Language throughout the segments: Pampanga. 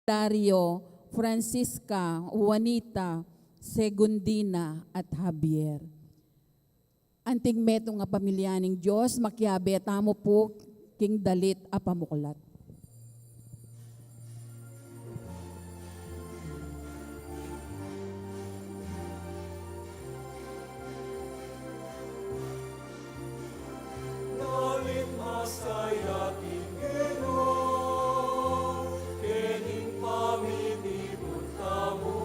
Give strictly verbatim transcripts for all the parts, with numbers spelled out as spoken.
Dario, Francisca, Juanita, Segundina, at Javier. Anting metung a pamilya ning Dios, makiabe tamu pu king dalit a pamuklat. Dalit masaya king Ginu, kening pamitipun tamu,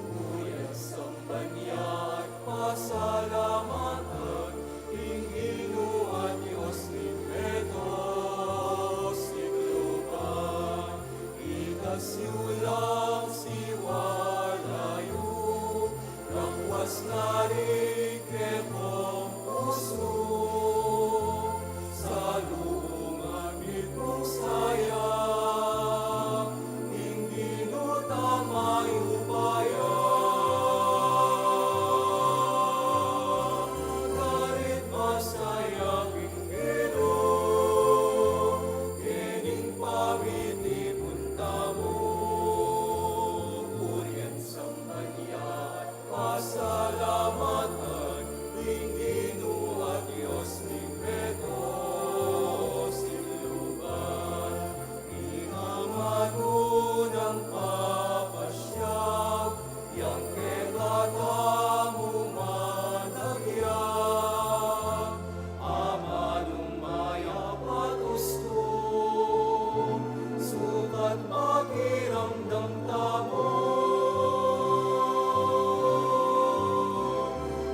purian, samban ya at pasalamatan ing Ginu a Dios ning meto sikluban. Itas yu lang siwala yu, lakwas na ring kekong pusu, salubungan mitmung saya ing Ginu tang mayupaya. Dalit masaya king Ginu, kening pamitipun tamu, purian, samban ya at pasalamatan ing Ginu a Dios ning meto sikluban. Ing amanu nang papasya yang kekatamu managya, amanung mayap at ustu, sukat makiramdam tamu.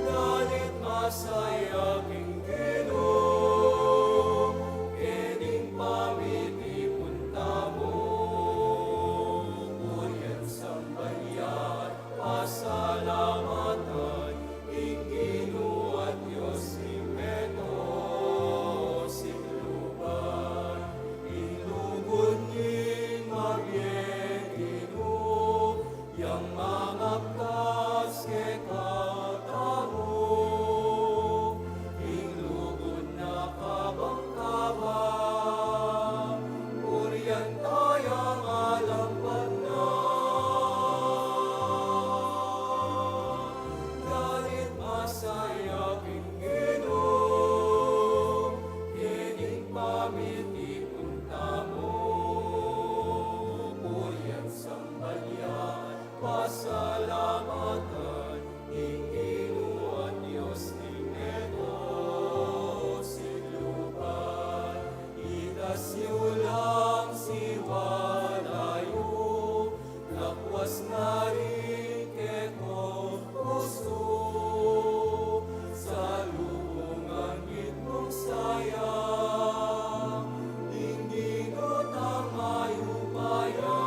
Dalit masaya king Ginu, kening pamitipun tamu, purian, samban ya at pasalamatan ing Ginu a Dios ning meto sikluban. Ing lugud ning mabie Ginu, yang mangabkas kekatamu, ing lugud na kabang-kabang, purian taya ngan alang pagna. Dalit masaya king Ginu, kening pamitipun tamu, purian, samban ya at pasalamatan ing Ginu a Dios ning meto sikluban. Itas yu lang siwala yu, lakwas na ring kekong pusu, salubungan mitmung saya ing Ginu tang mayupaya.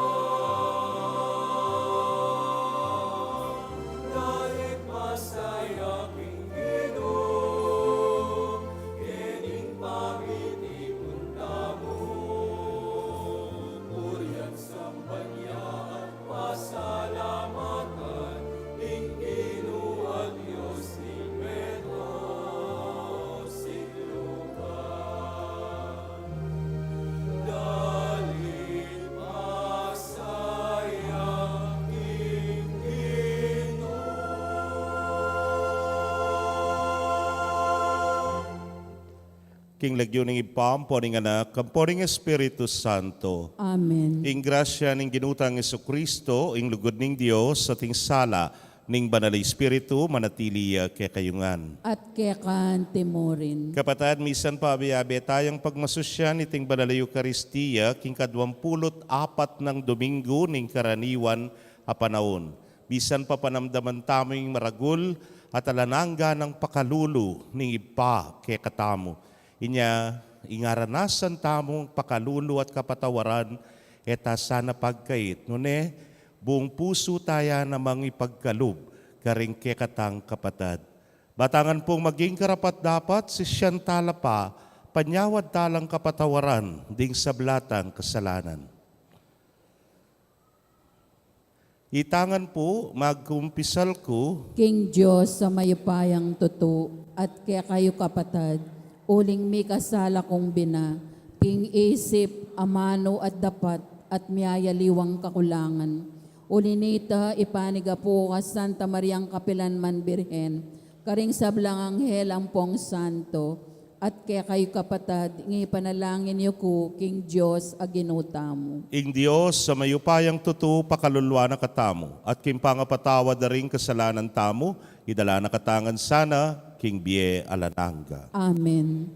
Dalit masaya king Ginu, kening pamitipun tamu, purian, samban ya at pasalamatan ing Ginu a Dios ning meto sikluban. Dalit masaya king Ginu. King lagyu ning Ibpa, ampo ning Anak, ampo ning Espiritu Santo. Amen. Ing grasya ning Ginu tang Jesucristo, ing lugud ning Dios, at ing sala ning Banal a Espiritu, manatili ya kekayu ngan. At keka naman murin. Kapatad, misan pa abe-abe tayang pagmasusyan iting Banal a Eukaristia, king kadwampulu't apat nang Domingo ning karaniwan a panaun. Misan pa panamdaman tamu ing maragul at alang angga nang pakalulu ning Ibpa kekatamu. Inya, ing aranasan tamung pakalulu at kapatawaran, e ta sana pagkait, nune, buung pusu taya namang ipagkalub karing kekatang kapatad. Ba ta ngan pung maging karapat-dapat, sisian ta la pa, panyawad ta lang kapatawaran ding sabla tang kasalanan. Ita ngan pu, magkumpisal ku king Dios a mayupayang tutu, at kekayu kapatad, uling mikasala kung bina, king isip, amanu at dapat, at miyayaliwang kakulangan. Uli nita, ipanigapu ka Santa Mariang kapilan man Birhen, karing sablang anghel ampong santo, at kekayu kapatad, ngipanalangin yu ku king Dios a Ginu tamu. Ing Dios a mayupayang tutu pakaluluan na katamu, at king pangapatawad da ring kasalanan tamu, idala na katamu ngan sana king bie alang angga. Amen.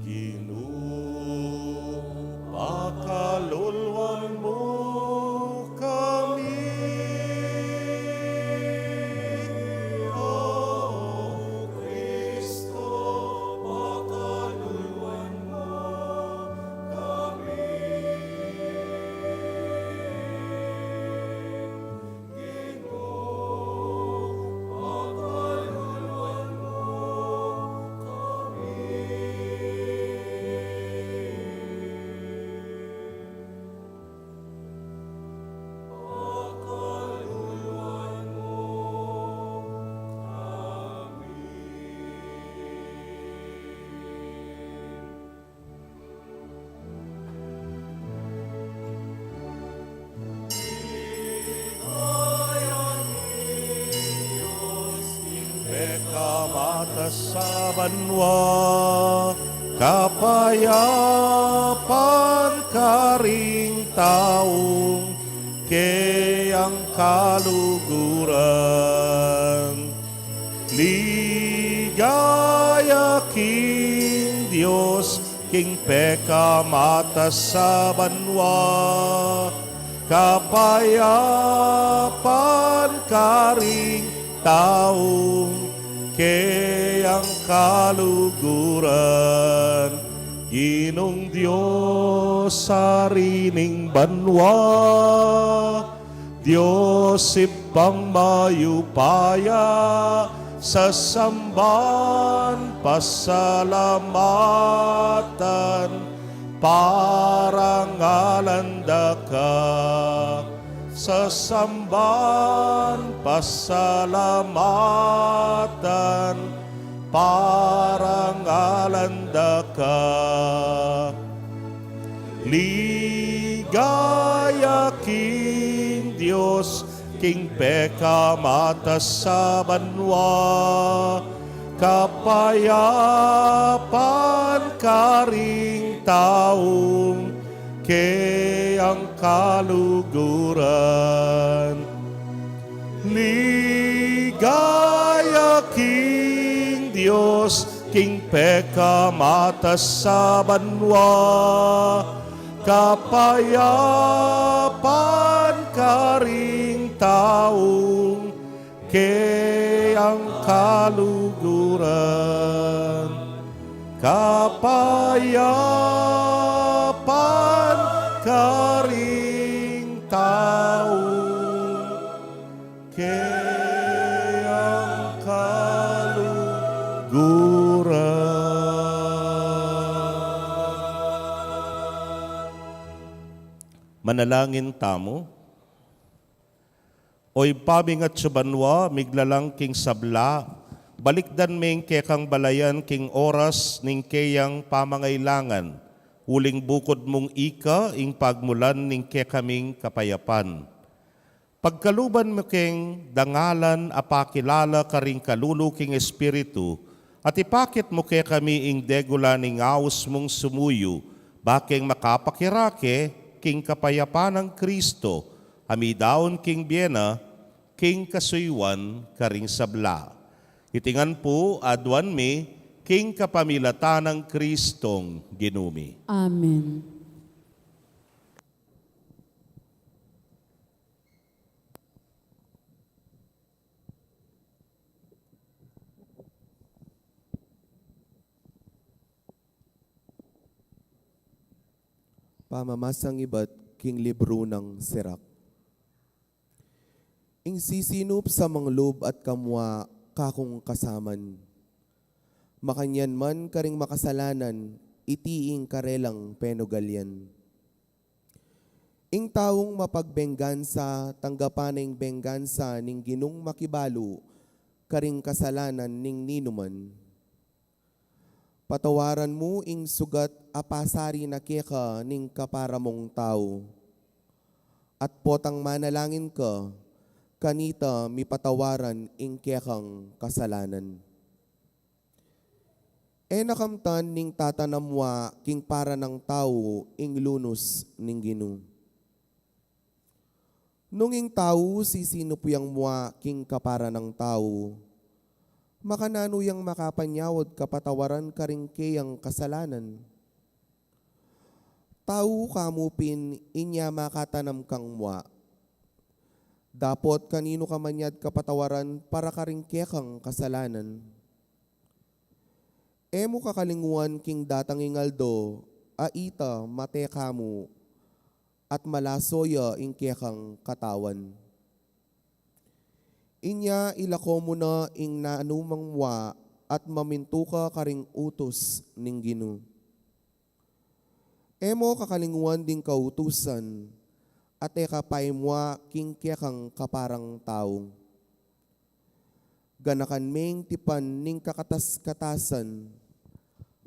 Ginu, pakaluluan mu kami. O Kristo, pakaluluan mu kami. Pekamata sa banua, kapayapan karing taung keyang kaluguran. Ligaya king Dios, king pekamata sa banua, kapayapan karing taung keyang kaluguran. Ginung Dios, Ari ning banua, Dios Ibpang mayupaya, sasamban, pasalamatan, parangalan da ka. Sasamban, pasalamatan, parangalan da ka. Ligaya king Dios, king pekamata sa banua, kapayapan karing taung keyang kaluguran. Ligaya king Dios, king pekamata sa banua, kapayapan karing taung keyang kaluguran. Kapayapan karing taung keyang kaluguran. Manalangin tamu. O Ibpa ming atsu banua, miglalang king sabla, balikdan me ing kekang balayan king oras ning keyang pamangailangan, uling bukud mung ika ing pagmulan ning kekaming kapayapan. Pagkaluban mu keng dangalan a pakilala karing kalulu king Espiritu, at ipakit mu kekami ing degula ning aus mung sumuyu, ba keng makapakirake king kapayapan nang Kristo, a midaun king bie na, king kasuyuan karing sabla. Iti ngan pu aduan mi king kapamilatan nang Kristong Ginu mi. Amen. Pamamasang ibat king libru nang Sirak. Ing sisinup sa manglub at kamua kakung kasaman. Makanyan man karing makasalanan, iti ing karelang penugalian. Ing taung mapagbenggansa, tanggapan na ing benggansa ning Ginung makibalu karing kasalanan ning ninuman. Patawaran mu ing sugat a pasari na keka ning kapara mung tau. At potang manalangin ka, kanita mipatawaran ing kekang kasalanan. E na kamtan ning tatanam mua king para nang tau ing lunus ning Ginu. Nung ing tau sisinupu yang mua king kapara nang tau, makananu yang makapanyawad kapatawaran karing keyang kasalanan? Tau ka mu pin, inya makatanam kang mua. Dapot kaninu ka man yad kapatawaran para karing kekang kasalanan. E mu kakalinguan king datang ing aldo a ita mate ka mu at malaso ya ing kekang katawan. Inya ilako mu na ing nanumang mua at mamintu ka karing utus ning Ginu. E mu kakalinguan ding kautusan at e ka paimua king kekang kaparang tau. Ganakan me ing tipan ning kakatas-katasan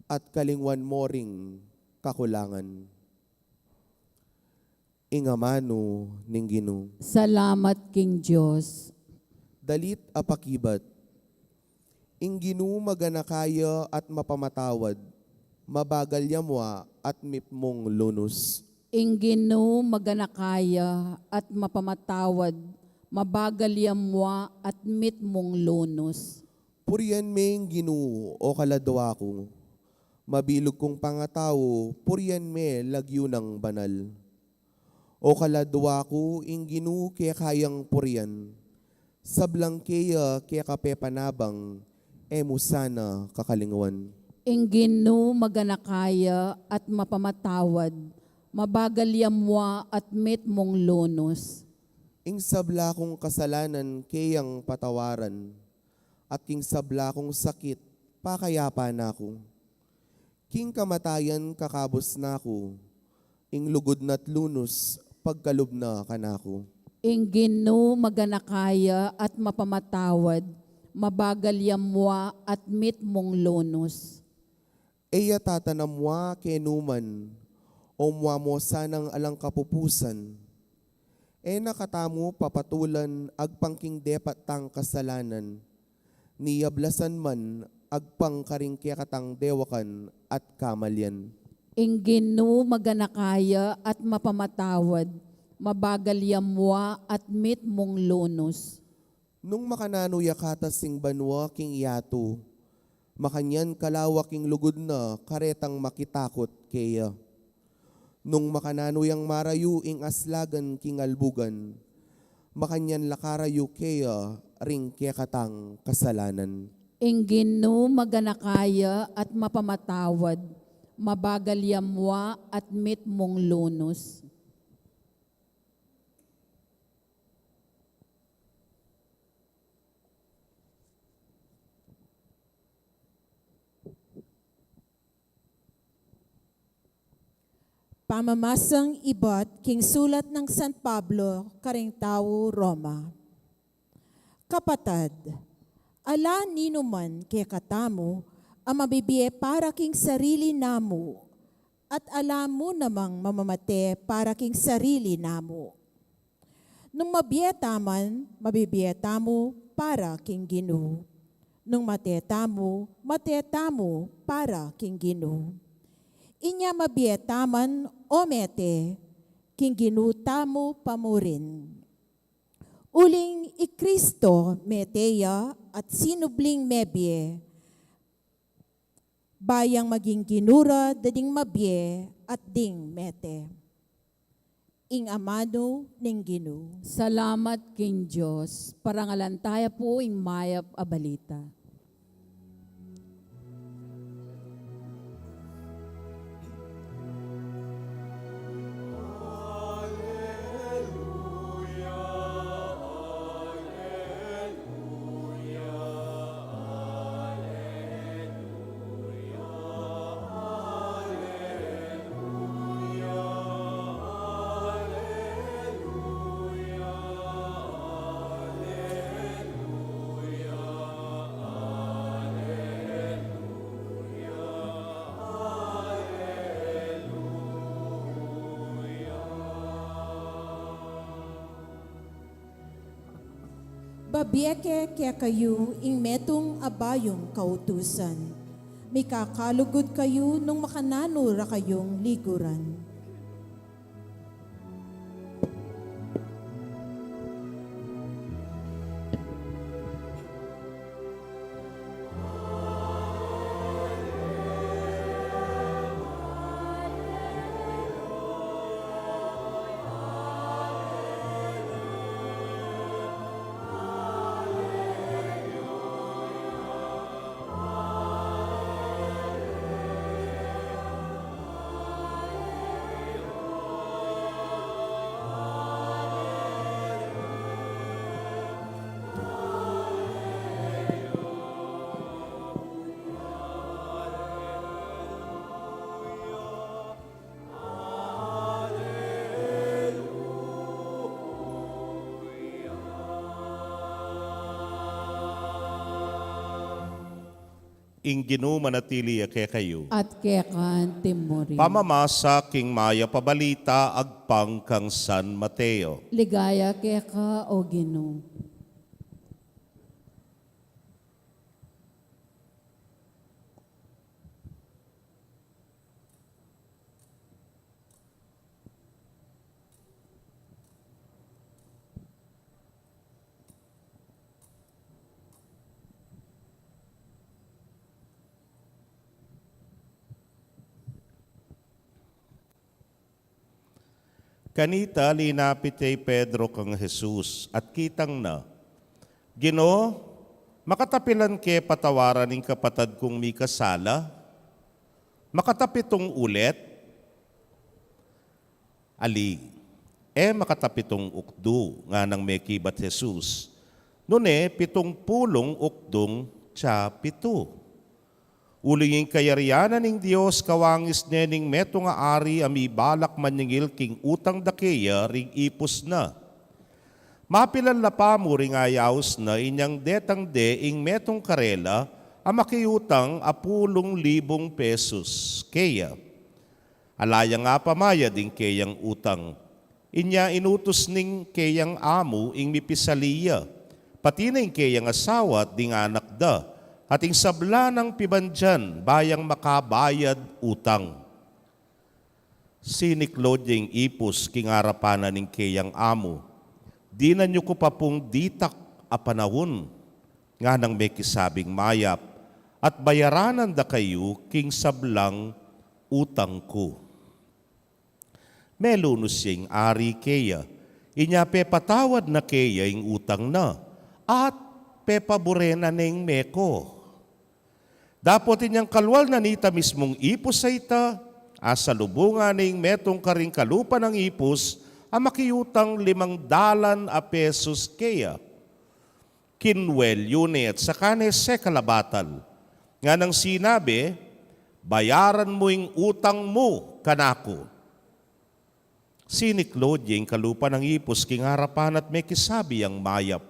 at kalinguan mo ring kakulangan. Ing amanu ning Ginu. Salamat king Dios. Dalit a pakibat. Ing Ginu maganaka ya at mapamatawad, mabagal ya mua at mitmung lunus. Ing Ginu maganaka ya at mapamatawad, mabagal ya mua at mitmung lunus. Purian me ing Ginu, o kaladua ku. Mabilug kung pangatau, purian me lagyu nang banal. O kaladua ku, ing Ginu keka yang purian. Sablang keya keka pepanabang, e mu sana kakalinguan. Ing Ginu maganaka ya at mapamatawad, mabagal ya mua at mitmung lunus. Ing sabla kung kasalanan keyang patawaran, at king sabla kung sakit pakayapan na ku. King kamatayan kakabus na ku, ing lugud na't lunus pagkalub na kanaku. Ing Ginu maganaka ya at mapamatawad, mabagal ya mua at mitmung lunus. E ya tatanam mua kenu man, o mua mu sanang alang kapupusan. E na katamu papatulan agpang king depat tang kasalanan, ni ablasan man agpang karing kekatang dewakan at kamalian. Ing Ginu maganaka ya at mapamatawad, mabagal ya mua at mitmung lunus. Nung makananu ya katas ing banua king yatu, makanyan kalawak ing lugud na karetang makitakut keya. Nung makananu yang marayu ing aslagan king albugan, makanyan la karayu keya ring kekatang kasalanan. Ing Ginu maganaka ya at mapamatawad, mabagal ya mua at mitmung lunus. Pamamasang ibat king sulat nang San Pablo karing tau Roma. Kapatad, ala ninuman kekatamu a mabibie para king sarili namu, at ala mu namang mamamate para king sarili namu. Nung mabie taman, mabibie tamu para king Ginu. Nung mate tamu, mate tamu para king Ginu. Inya mabie taman o mete, king Ginu tamu pamurin. Uling i Kristo mete ya at sinubling mebie, ba yang maging Ginu ra da ding mabie at ding mete. Ing amanu ning Ginu. Salamat king Dios. Parangalan taya pu ing mayap a balita. Pabie ke kekayu ing metung a bayung kautusan. Mikakalugud kayu nung makananu ra kayung liguran. Ing Ginu manatili ya kekayu. At keka antimurin. Pamamasa king Mayap a Balita agpang kang San Mateo. Ligaya keka, O Ginu. Kanita linapit ya i Pedro kang Jesus at kitang na, "Ginu, makatapilan ke patawaran ing kapatad kung mikasala? Makatapitung ulit?" "Ali, e makatapitung ukdu," nganang mekibat Jesus, "nune pitung pulung ukdung atsa pitu. Uling ing kayarian na ning Dios kawangis ne ning metung a ari a mibalak manyingil king utang da keya ring ipus na. Mapilan la pa mu ring ayaus na inyang detang de ing metung karela a makiutang a pulung libung pesus keya. Ala yang apamayad ing keyang utang. Inya inutus ning keyang amu ing mipisali ya, pati na ing keyang asawa at ding anak da, at ing sabla nang pibandian, ba yang makabayad utang. Siniklod ya ing ipus king arapan na ning keyang amu. 'Dinan yu ku pa pung ditak a panaun,' nganang mekisabing mayap, 'at bayaranan da kayu king sablang utang ku.' Melunus ya ing ari keya, inya pepatawad na keya ing utang na, at pepabure na neng meko. Dapot inyang kalwal na nita mismung ipus a ita, asalubungan ne ing metung karing kalupa nang ipus a makiutang limang dalan a pesus keya. Kinwel yu ne at saka ne sekal a batal, nganang sinabi, 'Bayaran mu ing utang mu kanaku.' Siniklod ya ing kalupa nang ipus king arapan at mekisabi yang mayap,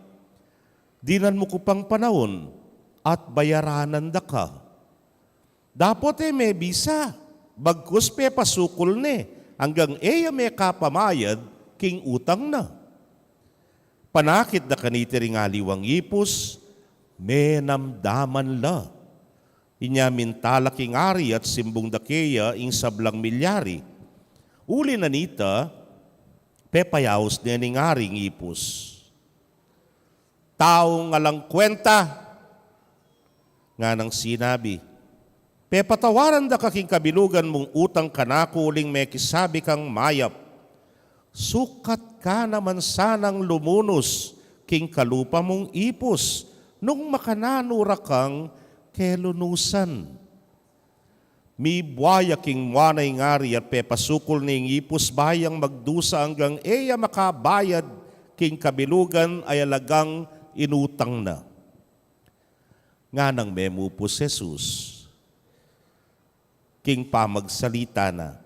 'Dinan mu ku pang panaun at bayaranan da ka.' Dapot e mebisa, bagkus pepasukul ne, anggang e ya mekapamayad king utang na. Panakit da kaniti ring aliwang ipus, menamdaman la. Inya mintalak ing ari at simbung da keya ing sablang milyari. Uli na nita, pepayaus ne ning ari ing ipus. 'Taung alang kwenta,' nganang sinabi, 'pepatawaran da ka king kabilugan mung utang kanaku,' uling mekisabi kang mayap, 'Sukat ka naman sanang lumunus king kalupa mung ipus nung makananu ra kang kelunusan.' Mibuaya king mua na ing ari at pepasukul ne ing ipus ba yang magdusa anggang e ya makabayad king kabilugan a alagang inutang na. Nganang memupu si Jesus king pamagsalita na,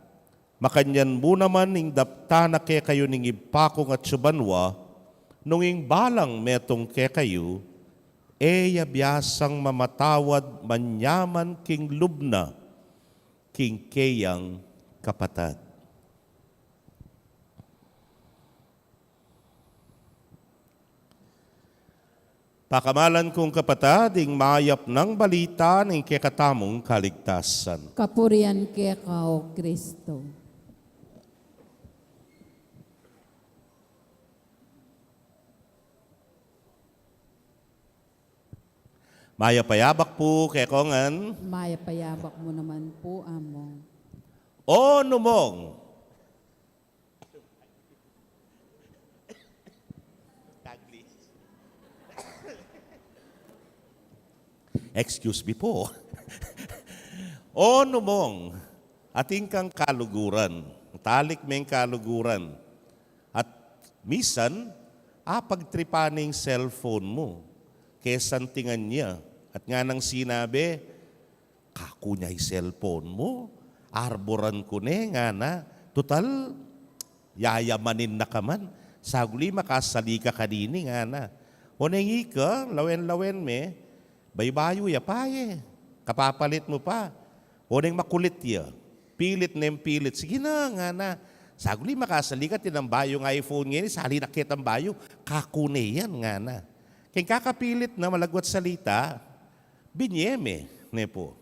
'Makanyan mu naman ing daptan na kekayu ning Ibpa kung atsu banua, nung ing balang metung kekayu e ya biasang mamatawad manyaman king lub na king keyang kapatad.'" Pakamalan kung kapatad, ing mayap nang balita ning kekatamung kaligtasan. Kapurian keka, O Kristo. Mayap a yabak pu kekongan. Mayap a yabak mu naman pu, Among. O numong. Excuse me po. O numong, atin kang kaluguran, talik meng kaluguran, at misan, apagtripan ne ing cellphone mu, kesantingan ya, at nganang sinabi, "Kaku ne ing cellphone mu, arboran ku ne," ngana. "Tutal, yayamanin na ka man. Saguli makasali ka kanini," ngana. "O neng ika, lawen-lawen me, bayu-bayu ya pa ye. Kapapalit mu pa. O neng makulit ya, pilit neng pilit. Sige na," ngana. "Saguli makasali ka, atin nang bayung iPhone ngeni, sali na ketang bayu. Kaku ne yan," ngana. Keng kakapilit na, malagwat salita, binye me, ne pu.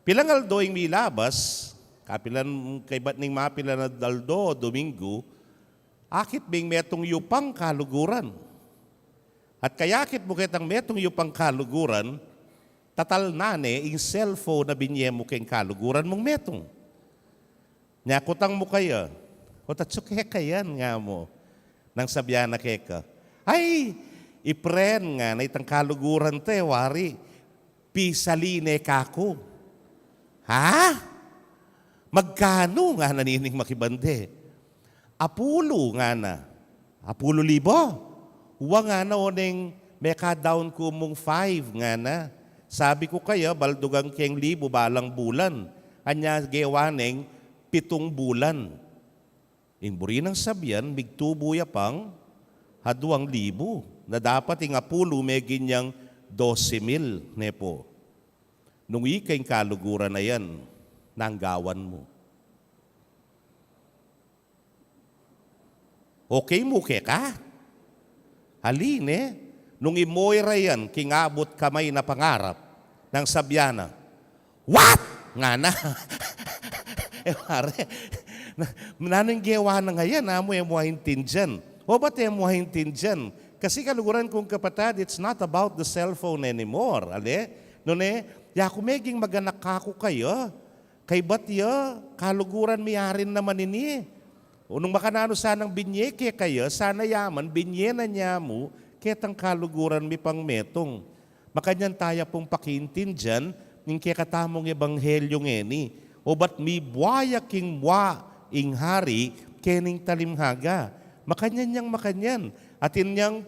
Pilang aldo ing milabas, kapilan, kaybat ning mapilan a aldo, Domingo, akit meng metung yupang kaluguran. At kayakit mu ketang metung yupang kaluguran, tatalnan ne ing cellphone a binye mu keng kaluguran mung metung. Nya kutang mu kaya, "O tatsu keka yan?" nga mu. Nang sabyan na keka, "Ay, i friend," ngana, "itang kaluguran te, wari, pisali ne kaku." "Ha? Magkanu?" ngana nining makibande. "Apulu," ngana. "Apulu libo? Wa," ngana, "oneng meka-down ku mung five," ngana. "Sabi ku kaya, baldugan keng libu balang bulan." Anya gewa neng pitung bulan. Ing buri nang sabyan, migtubu ya pang aduang libu, na dapat ing apulu meging yang dose mil, ne pu. Nung ika ing kaluguran a yan, nanu ing gawan mu? Okay mu keka? Ali ne, nung i Moira yan, king abut kamay na pangarap, nang sabyan na, "What?" ngana. E, pare, na, nanu ing gewa na ngeni, amu e mu aintindian. O, ba't e mu aintindian? Kasi kaluguran kung kapatad, it's not about the cellphone anymore. Ali? Nune, yaku meging maganak kaku kaya. Kaybat ya, kaluguran mi, arin naman ini. O nung makananu sanang binye keka ya, sana yaman, binye na ne mu ketang kaluguran mi pang metung. Makanyan taya pung pakiintindian ning kekatamung ebanghelyu ngeni. O ba't mibua ya king mua ing hari kening talimhaga? Makanyan yang makanyan. Atin yang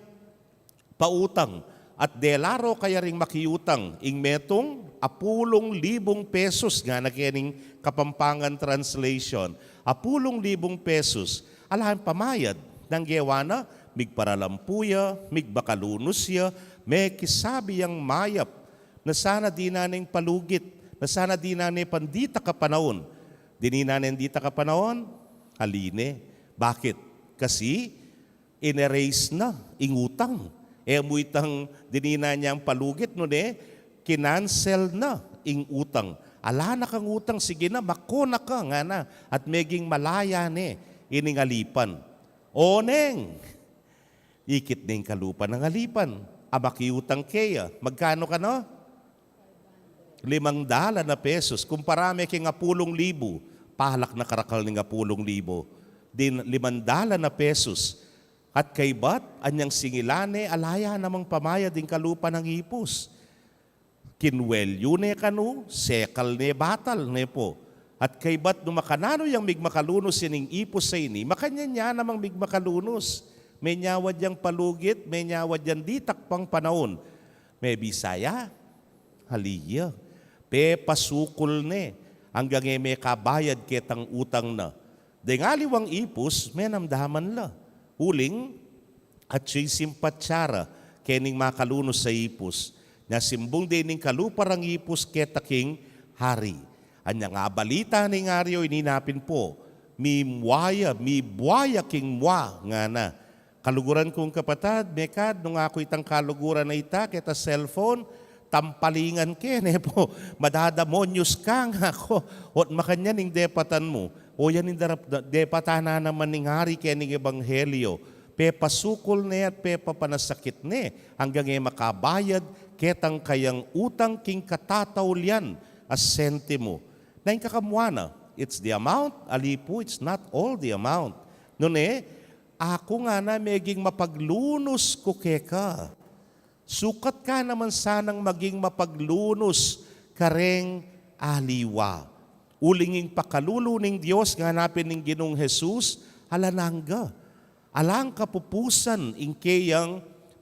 pautang, at dela ro kaya ring makiutang, ing metung, apulung libung pesus, ngana kening Kapampangan translation, apulung libung pesus, ala yang pamayad. Nanu ing gewa na? Migparalampu ya, migmakalunus ya, mekisabi yang mayap, na sana dinan neng palugit, na sana dinan ne pang ditak a panaun. Dininan neng ditak a panaun, ali ne. Bakit? Kasi, in-erase na ing utang. E mu itang dininan yang palugit, nune, kinansel na ing utang. Ala na kang utang, sige na, mako na ka, ngana, at meging malaya ne ining alipan. Oneng, ikit ne ing kalupa nang alipan a makiutang keya. Magkanu kanu? Limang dalan a pesus. Kumpara me keng apulung libu, palak na karakal ning apulung libu. Din limang dalan a pesus. At kaybat, anyang singilan ne, ala ya namang pamayad ing kalupa nang ipus. Kinuelyu ne kanu, sekal ne batal, ne pu. At kaybat nung makananu yang migmakalunus ining ipus a ini, makanyan ya namang migmakalunus. Menyawad yang palugit, menyawad yang ditak pang panaun. Mebisa ya, ali ya. Pepasukul ne, anggang e mekabayad ketang utang na. Deng aliwang ipus, menamdaman la. Uling, atyu ing simpatya ra kening makalunus a ipus. Nya simbung de ning kalupa rang ipus keta king hari. Anyang abalita ning hari, o ini na pin pu, mimua ya, mibua ya king mua, ngana. Kaluguran kung kapatad, mekad, nung aku itang kaluguran a ita, keta cellphone, tampalingan ke, ne pu, madadamonyus ka, ngaku. Ot makanyan ing depatan mu. O yan ing darap-, da-, depatan na naman ning Hari keng ebanghelyo. Pepasukul ne at pepapanasakit ne, anggang e makabayad ketang kayang utang king katataulian a sentimu. Na ing kakamuana, it's the amount, ali pu, it's not all the amount. Nune, aku ngana meging mapaglunus ku keka. Sukat ka naman sanang maging mapaglunus kareng aliwa. Uling ing pakalulu ning Dios, ngana pin ning Ginung Jesus, alang angga. Alang kapupusan ing keyang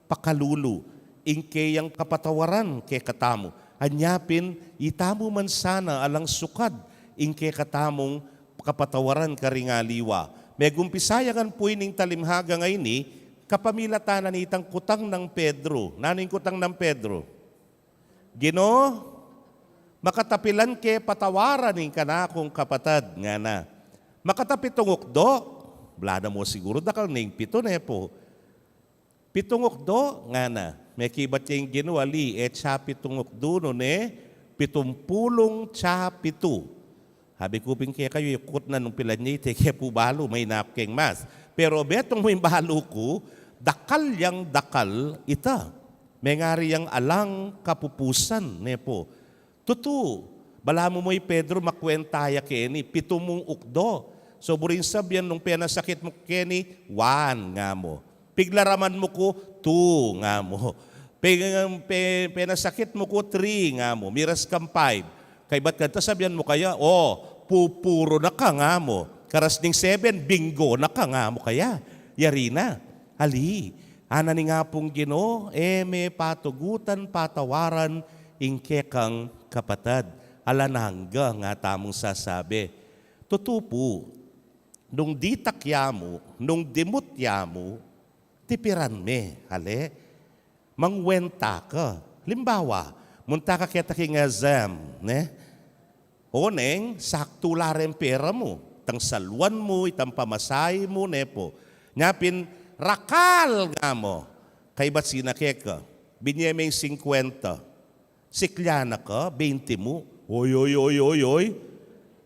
pakalulu, ing keyang kapatawaran kekatamu. Anya pin, itamu man sana alang sukad ing kekatamung kapatawaran karing aliwa. Megumpisa ya ngan pu ining talimhaga ngeni, kapamilatan na nitang kutang nang Pedro. Nanu ing kutang nang Pedro? Ginu, makatapilan ke patawaran ing kanakung kapatad, ngana. Makatapitung ukdo, bala na mu siguru dakal ning pitu, ne pu. Pitung ukdo, ngana. Mekibat ya ing Ginu, ali, e tsa pitung ukdo, nune, pitumpulung tsa pitu. Sabi ku pin kekayu, ikut na nung pilan ya ita, e ke pu balu, maynap keng math. Pero betung mu ing balu ku, dakal yang dakal ita. Mengari yang alang kapupusan, ne pu. Tutu, balamu mu i Pedro makwenta ya keni, pitu mung ukdo. So, buring sabyan nung penasakit mu keni, one, nga mu. Piglaraman mu ku, two, nga mu. Pe, pe, penasakit mu ku, three, nga mu. Miras kang five. Kaybat kanta sabyan mu kaya, o, pupuru na ka, nga mu. Karas ning seven, bingo na ka, nga mu kaya. Yari na. Ali, ngana ning Apung Ginu, e me patugutan patawaran ing kekang kapatad. Alang angga, nga tamung sasabi. Tutu pu, nung ditak ya mu, nung dimut ya mu, tipiran me, ale? Mangwenta ka. Limbawa, munta ka keta king S M, ne? O neng, saktu la reng pera mu. Itang saluan mu, itang pamasahe mu, ne pu. Nya pin, rakal, nga mu. Kaybat sina keka. Binye meng singkwenta. Siklan na ka, bente mu. Oy, oy, oy, oy, oy.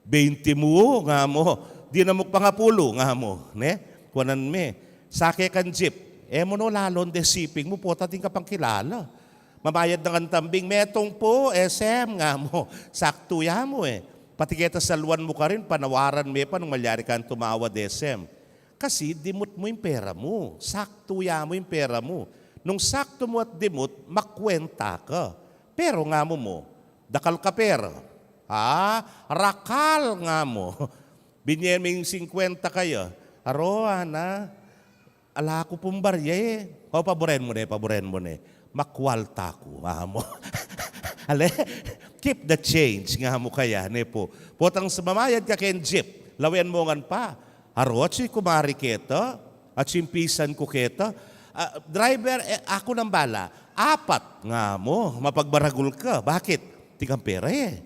Bente mu, nga mu. Di na mu pangapulu, nga mu. Ne? Kuanan me. Sake kang jeep. E mu no lalon de siping mu, pota atin ka pang kilala. Mabayad na kang tambing, metung pu, S M, nga mu. Saktu ya mu e. Pati keta saluan mu karin, panawaran me pa nung malyari kang tumawad S M. Kasi dimut mu ing pera mu, saktu ya mu ing pera mu. Nung saktu mu at dimut, makwenta ka. Pero nga mu mu, dakal ka pera. Ha? Rakal nga mu. Binye ming singkwenta kaya. Aro, ana, ala ku pung barya e. O, paburen mu ne, paburen mu ne. Makwalta ku, nga mu. Ale, keep the change, nga mu kaya, ne pu. Potang sumamayad ka keng jeep, lawen mu ngan pa. Aro, atsu ing kumari keta, atsu ing pisan ku keta. Ah, driver, e, aku nang bala. Apat, nga mu, mapagmaragul ka. Bakit? Atin kang pera e.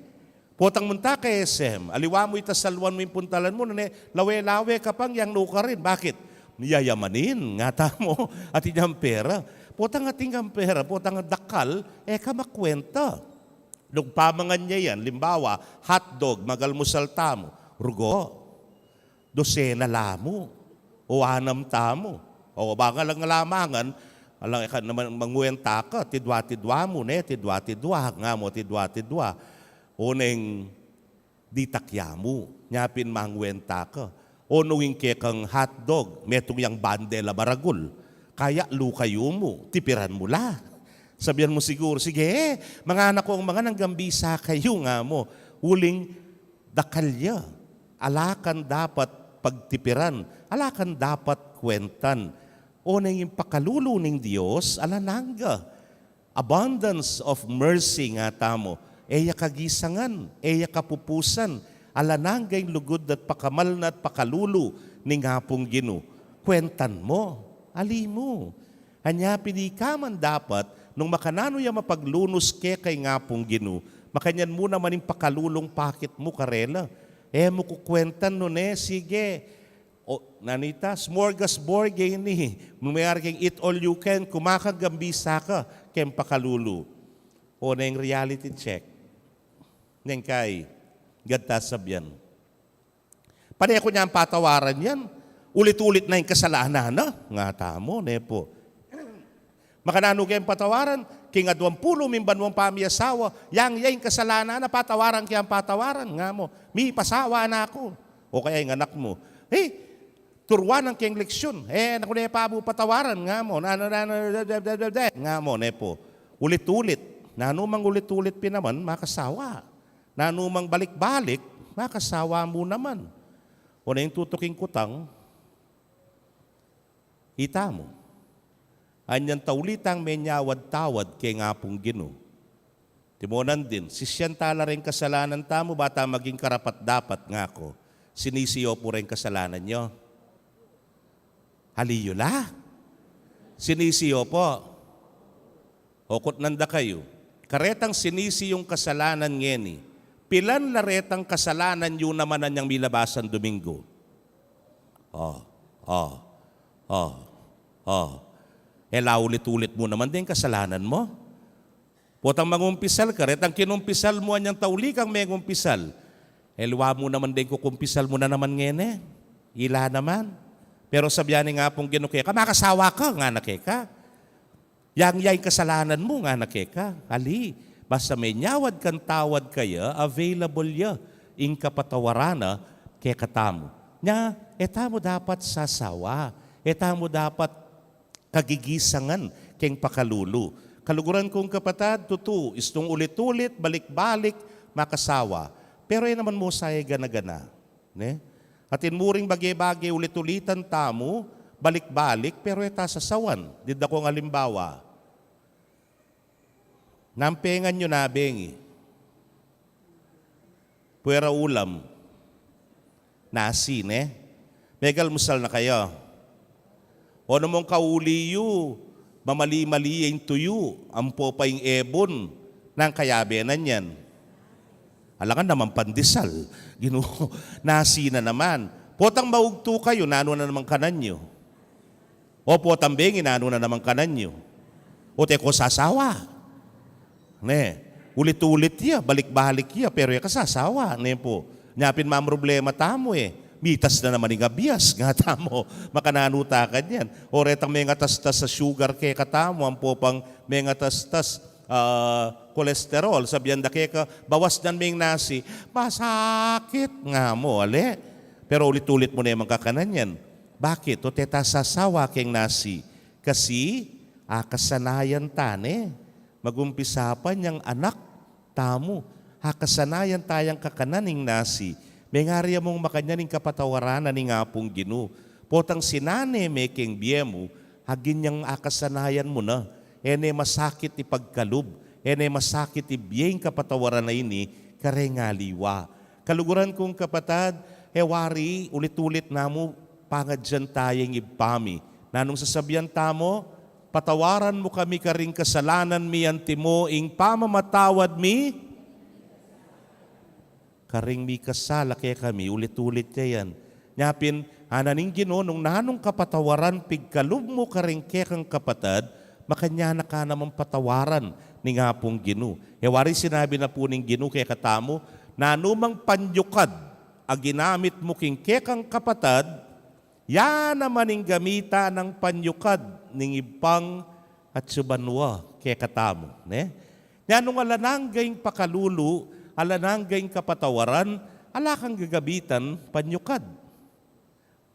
Potang munta ka S M, aliwa mu ita saluan mu ing puntalan mu, nune, lawe-lawe ka pang yang nukarin. Bakit? Yayamanin, nga tamu, atin yang pera. Potang atin kang pera, potang dakal, e ka makwenta. Nung pamangan ya yan, limbawa, hotdog, mag-almusal tamu, rugo. Dosena la mu, o anam tamu. O bang alang ala mangan, alang e ka naman mangwenta ka, tidwa-tidwa mu, ne, tidwa-tidwa, nga mu, tidwa-tidwa. O neng ditak ya mu, nya pin mangwenta ka. O nung ing kekang hotdog, metung yang bandel a maragul. Kaya lukayu mu, tipiran mu la. Sabyan mu siguru, sige, mangan na kung mangan anggang bisa kayu, nga mu. Uling dakal ya. Ala kang dapat pagtipiran, ala kang dapat kwentan. O neng ing pakalulu ning Dios, alang angga. Abundance of mercy, nga tamu. E ya kagisangan, e ya kapupusan, alang angga ing lugud at pakamal na at pakalulu ning Apung Ginu. Kwentan mu, ali mu. Anya pin ika man dapat, nung makananu ya mapaglunus keka ing Apung Ginu, makanyan mu naman ing pakalulung pakit mu karela. E mu kukwentan, nune, sige, O, nanita, smorgasbord ini. Mung mayari keng eat all you can, kumakan anggang bisa ka, keng pakalulu. O, neng reality check. Neng kai, gad ta sabian. Pane ku nyang patawaran yan. Ulit-ulit na ing kasalanan na. Nga tamu, ne pu. Makananu keng patawaran, king adwang pulu ming banuang pamiasawa, yang ya ing kasalanan na patawaran keng patawaran, nga mu, mipasawa na ku. O kaya ing anak mu, eh, turuan na keng leksyun, eh, naku ne pa mu patawaran, nga mu, nanu, nanu, da, da, da, da, da, nga mu, ne pu. Ulit-ulit, nanu mang ulit-ulit pin naman, makasawa. Nanu mang balik-balik, makasawa mu naman. O na ing tutuking kutang, itamu. Anyang tauli tang menyawad-tawad keng Apung Ginu. Timonan din, sisian ta la reng kasalanan tamu, ba ta maging karapat-dapat, nga ku. Sinisi yu pu reng kasalanan yu? Ali yu la? Sinisi yu pu? O kutnan da kayu, karetang sinisi yung kasalanan ngeni, pilan la retang kasalanan yu naman anyang milabasan Domingo? O, o, o, o. E la ulit-ulit mu naman deng kasalanan mu? Potang mangumpisal ka, retang kinumpisal mu anyang tauli kang mengumpisal, e liwa mu naman deng kukumpisal mu na naman ngeni? Ila naman. Pero sabian ning Apung Ginu keka, makasawa ka, ngana keka. Yang ya ing kasalanan mu, ngana keka. Ali, basta menyawad kang tawad kaya, available ya ing kapatawaran na kekatamu. Nya, e tamu dapat sasawa, e tamu dapat kagigisangan keng pakalulu. Kaluguran kung kapatad, tutu, istung ulit-ulit, balik-balik, makasawa. Pero e naman mu sa e gana-gana. Ne? Atin mu ring bage-bage ulit-ulitan tamu, balik-balik, pero e ta sasawan. Dida kung alimbawa, nampengan yu na bengi. Puwera ulam. Nasi, ne? Megalmusal na kaya. O namung kauli yu, mamali-mali ya ing tuyu, ampo pa ing ebun, nang kayabe na niyan? Alangan naman pandesal. Ginu, nasi na naman. Potang maugtu kayu, nanu na naman kanan yu? O potang bengi, nanu na naman kanan yu? O te ko sasawa. Ne, ulit-ulit ya, balik-balik ya, pero e ka sasawa, ne pu. Nya pin mamroblema tamu e. Mitas na naman ing abias, nga tamu, makananu ta kanyan? O retang mengatastas a sugar kekatamu, ampo pang mengatastas a kolesterol, sabian da keka, bawas nan me ing nasi, masakit, nga mu, ale. Pero ulit-ulit mu ne mang kakanan yan. Bakit? O te ta sasawa keng nasi. Kasi akasanayan ta ne. Magumpisa pa nyang anak tamu, akasanayan ta yang kakanan ing nasi. Mengari ya mung makanyan ing kapatawaran na ning Apung Ginu. Potang sinane me keng bie mu, agin yang akasanayan mu na. E ne masakit ipagkalub, e ne masakit ibie ing kapatawaran a ini kareng aliwa. Kaluguran kung kapatad, e wari ulit-ulit namu pangadyan taya ing Ibpa mi. Nanung sasabian tamu? Patawaran mu kami karing kasalanan mi antimo ing pamamatawad mi karing mikasala kekami. Ulit-ulit ya yan. Nya pin, ngana ning Ginu, nung nanung kapatawaran pigkalub mu karing kekang kapatad, makanyan na ka namang patawaran ning Apung Ginu. E wari sinabi na pu ning Ginu kekatamu, nanu mang panyukad a ginamit mu king kekang kapatad, ya naman ing gamitan nang panyukad ning Ibpang atsu banua kekatamu, ne? Nya nung alang angga ing pakalulu, alang angga ing kapatawaran, ala kang gagamitan panyukad.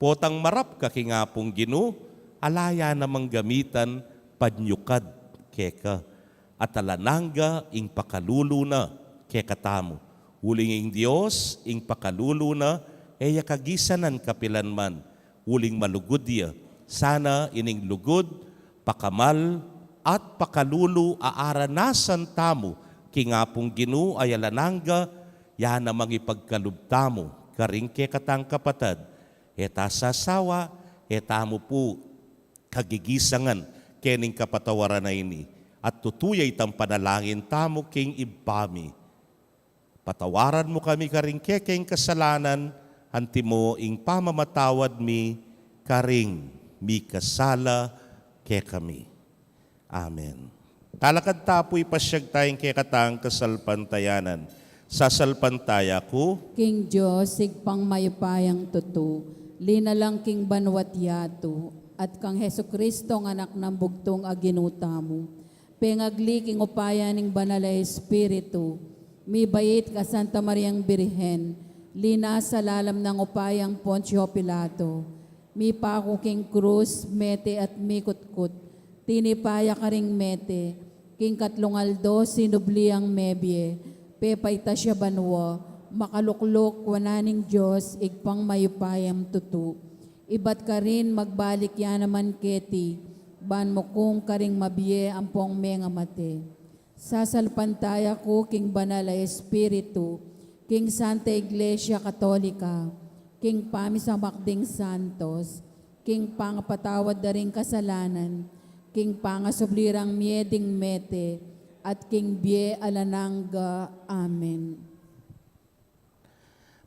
Potang marap ka king Apung Ginu, ala ya namang gamitan panyukad keka. At alang angga ing pakalulu na kekatamu. Uling ing Dios, ing pakalulu na, e ya kagisanan kapilan man. Uling malugud ya. Sana ining lugud, pakamal, at pakalulu a aranasan tamu king Apung Ginu a alang angga, ya namang ipagkalub tamu karing kekatang kapatad. E ta sasawa, e tamu pu kagigisangan kening kapatawaran a ini. At tutu ya itang panalangin tamu king Ibpa mi. Patawaran mu kami karing kekeng kasalanan, Antimo ing pamamatawad mi karing mikasala kekami. Amen. Talakad ta pu, ipasyag taya ing kekatang kasalpantayanan. Sasalpantaya ku king Dios, Ibpang mayupayang tutu, linalang king banwa't yatu, at kang Jesucristong Anak nang bugtung a Ginu tamu, pengagli king upaya ning Banal a Espiritu, mibait kang Santa Mariang Birhen, linas sa lalam nang upayang Poncio Pilato, mipaku king krus, mete at mikutkut, tinipa ya karing mete, king katlung aldo sinubli yang mebie, pepaitas ya banua, makalukluk wanan ning Dios, Ibpang mayupayang tutu. Ibat karin magbalik ya naman keti, ban mukung karing mabie ampong mengamate. Sasalpantaya ku king Banal a Espiritu, king Santa Iglesia Katolika, king pamisamak ding santos, king pangapatawad da ring kasalanan, king pangasubli rang mie ding mete, at king bie alang angga. Amen.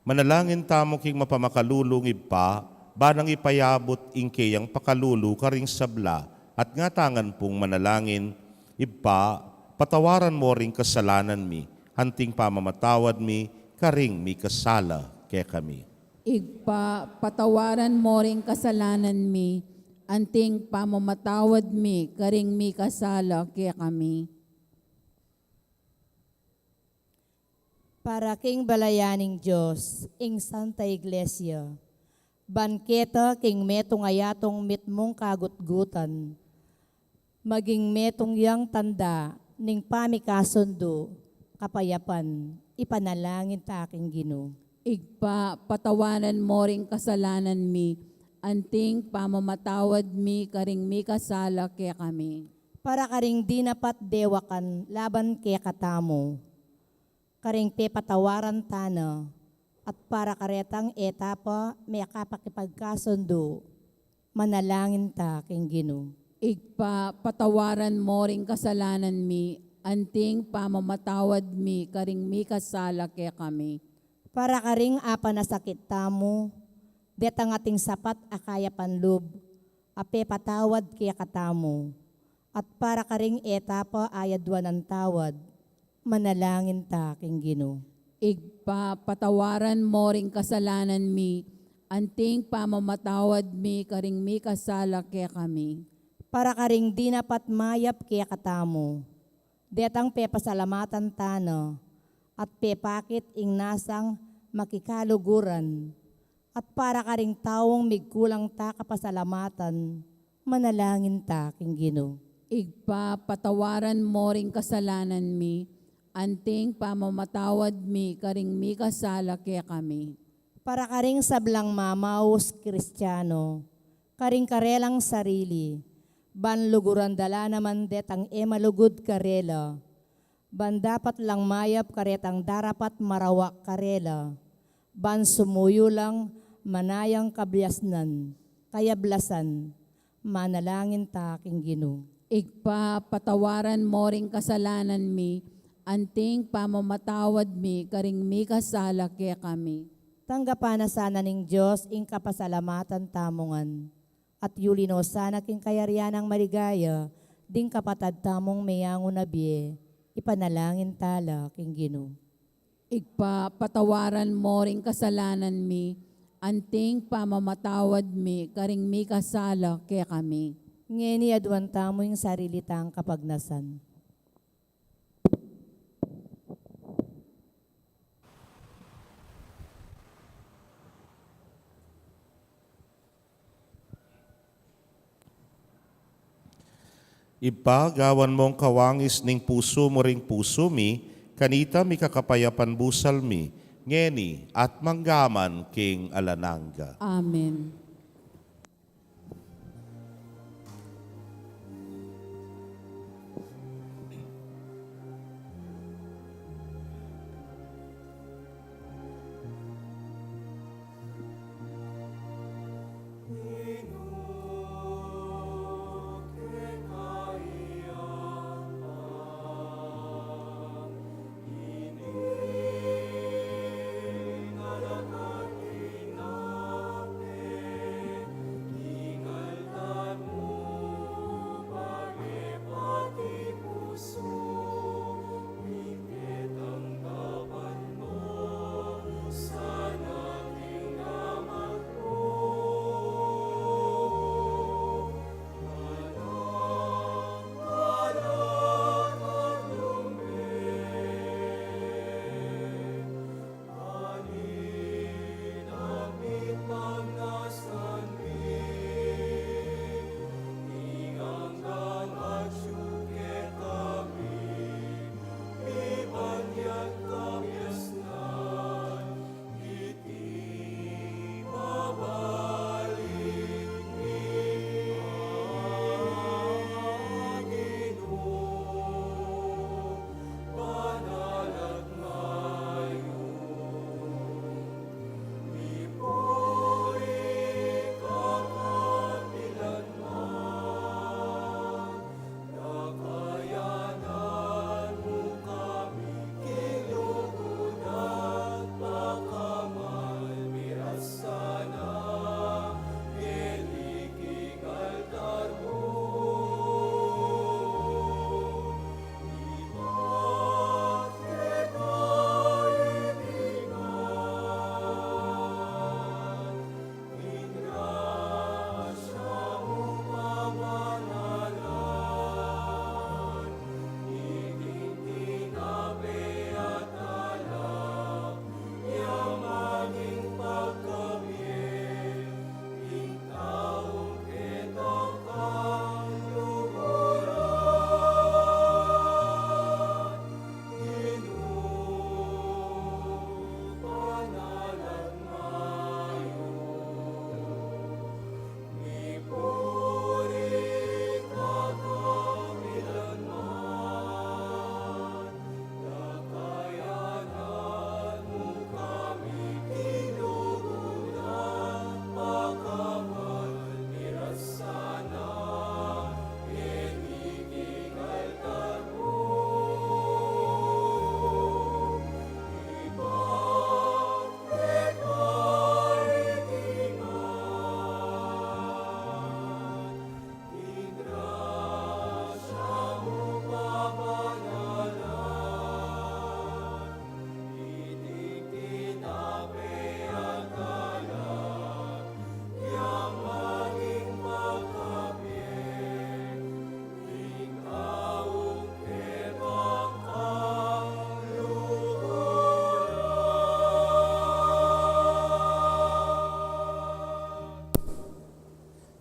Manalangin tamu king mapamakalulung Ibpa, ba nang ipayabut ing keyang pakalulu karing sabla, at ngatangan pung manalangin, Ibpa, patawaran mo ring kasalanan mi, anting pamamatawad mi karing mikasala kekami. Ibpa, patawaran mo ring kasalanan mi, anting pamamatawad mi karing mikasala kekami. Para king balayan ning Dios, ing Santa Iglesia, ban keta king metung a yatung mitmung kagutgutan, maging metung yang tanda ning pamikasundu, kapayapan, ipanalangin ta king Ginu. Ibpa, patawaran mo ring kasalanan mi, anting pamamatawad mi karing mikasala kekami. Para karing dinapat dewakan laban kekatamu, karing pepatawaran ta na, at para karetang e ta pa mekapakipagkasundu, manalangin ta king Ginu. Ibpa, patawaran mo ring kasalanan mi, anting pamamatawad mi karing mikasala kekami. Para karing apanasakit tamu, detang ating sapat a kayapan lub, a pepatawad kekatamu, at para karing e ta pa ayaduanan tawad, manalangin ta king Ginu. Ibpa, patawaran mo ring kasalanan mi, anting pamamatawad mi karing mikasala kekami. Para karing dinapat mayap kekatamu, detang pepasalamatan ta na, at pepakit ing nasang makikaluguran, at para karing taung migkulang ta kapasalamatan, manalangin ta king Ginu. Ibpa, patawaran mo ring kasalanan mi, anting pamamatawad mi karing mikasala kekami. Para karing sablang mamaus Kristiano, karing karelang sarili, ban luguran da la naman detang e malugud karela, ban dapat lang mayap karetang darapat marawak karela, ban sumuyu lang manayang kabiasnan, kayablasan, manalangin ta king Ginu. Ibpa, patawaran mo ring kasalanan mi, anting pamamatawad mi karing mikasala kekami. Tanggapan na sana ning Dios ing kapasalamatan tamu ngan, at yuli no sana king kayarian nang maligaya ding kapatad tamung meyangu na bie, ipanalangin ta la king Ginu. Ibpa, patawaran mo ring kasalanan mi, anting pamamatawad mi karing mikasala kekami. Ngeni aduan tamu ing sarili tang kapagnasan. Ibpa, gawan mong kawangis ning pusu mu ring pusu mi, kanita mikakapayapan busal mi, ngeni at mangga man king alang angga. Amen.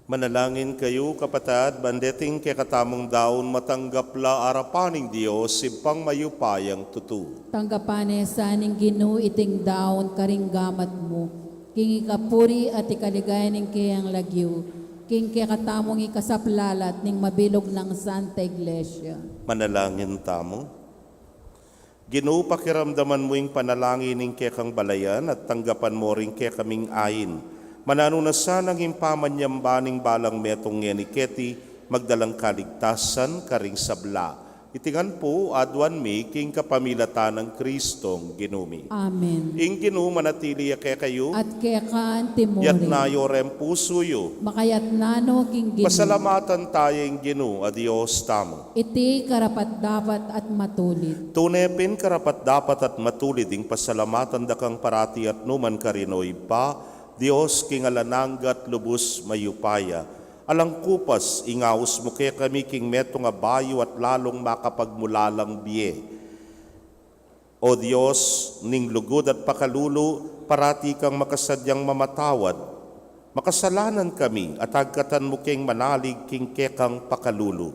Manalangin kayu, kapatad, ban deting kekatamung daun matanggap la arapan ning Dios, Ibpang mayupayang tutu. Tanggapan ne sa ning Ginu iting daun karing gamat mu, king ikapuri at ikaligaya ning keyang lagyu, king kekatamung ikasaplalat ning mabilug nang Santa Iglesia. Manalangin tamu. Ginu, pakiramdaman mu ing panalangin ning kekang balayan at tanggapan mu ring kekaming ain. Mananu na sanang ing pamanyamba ning balang metung ngeni keti magdalang kaligtasan karing sabla. Iti ngan pu aduan mi king kapamilatan nang Kristong Ginu mi. Amen. Ing Ginu manatili ya kekayu. At keka antimurin. Yatna yu reng pusu yu. Makayatna no king Ginu. Pasalamatan taya ing Ginu a Dios tamu. Iti karapat-dapat at matulid. Tune pin karapat-dapat at matulid ing pasalamatan da kang parati at nukarin man, O Ibpa, Dios king alang angga at lubus mayupaya. Alang kupas, ingaus mu kekami king metung a bayu at lalung makapagmulalang bie. O Dios ning lugud at pakalulu, parati kang makasadyang mamatawad. Makasalanan kami at agkatan mu keng manalig king kekang pakalulu.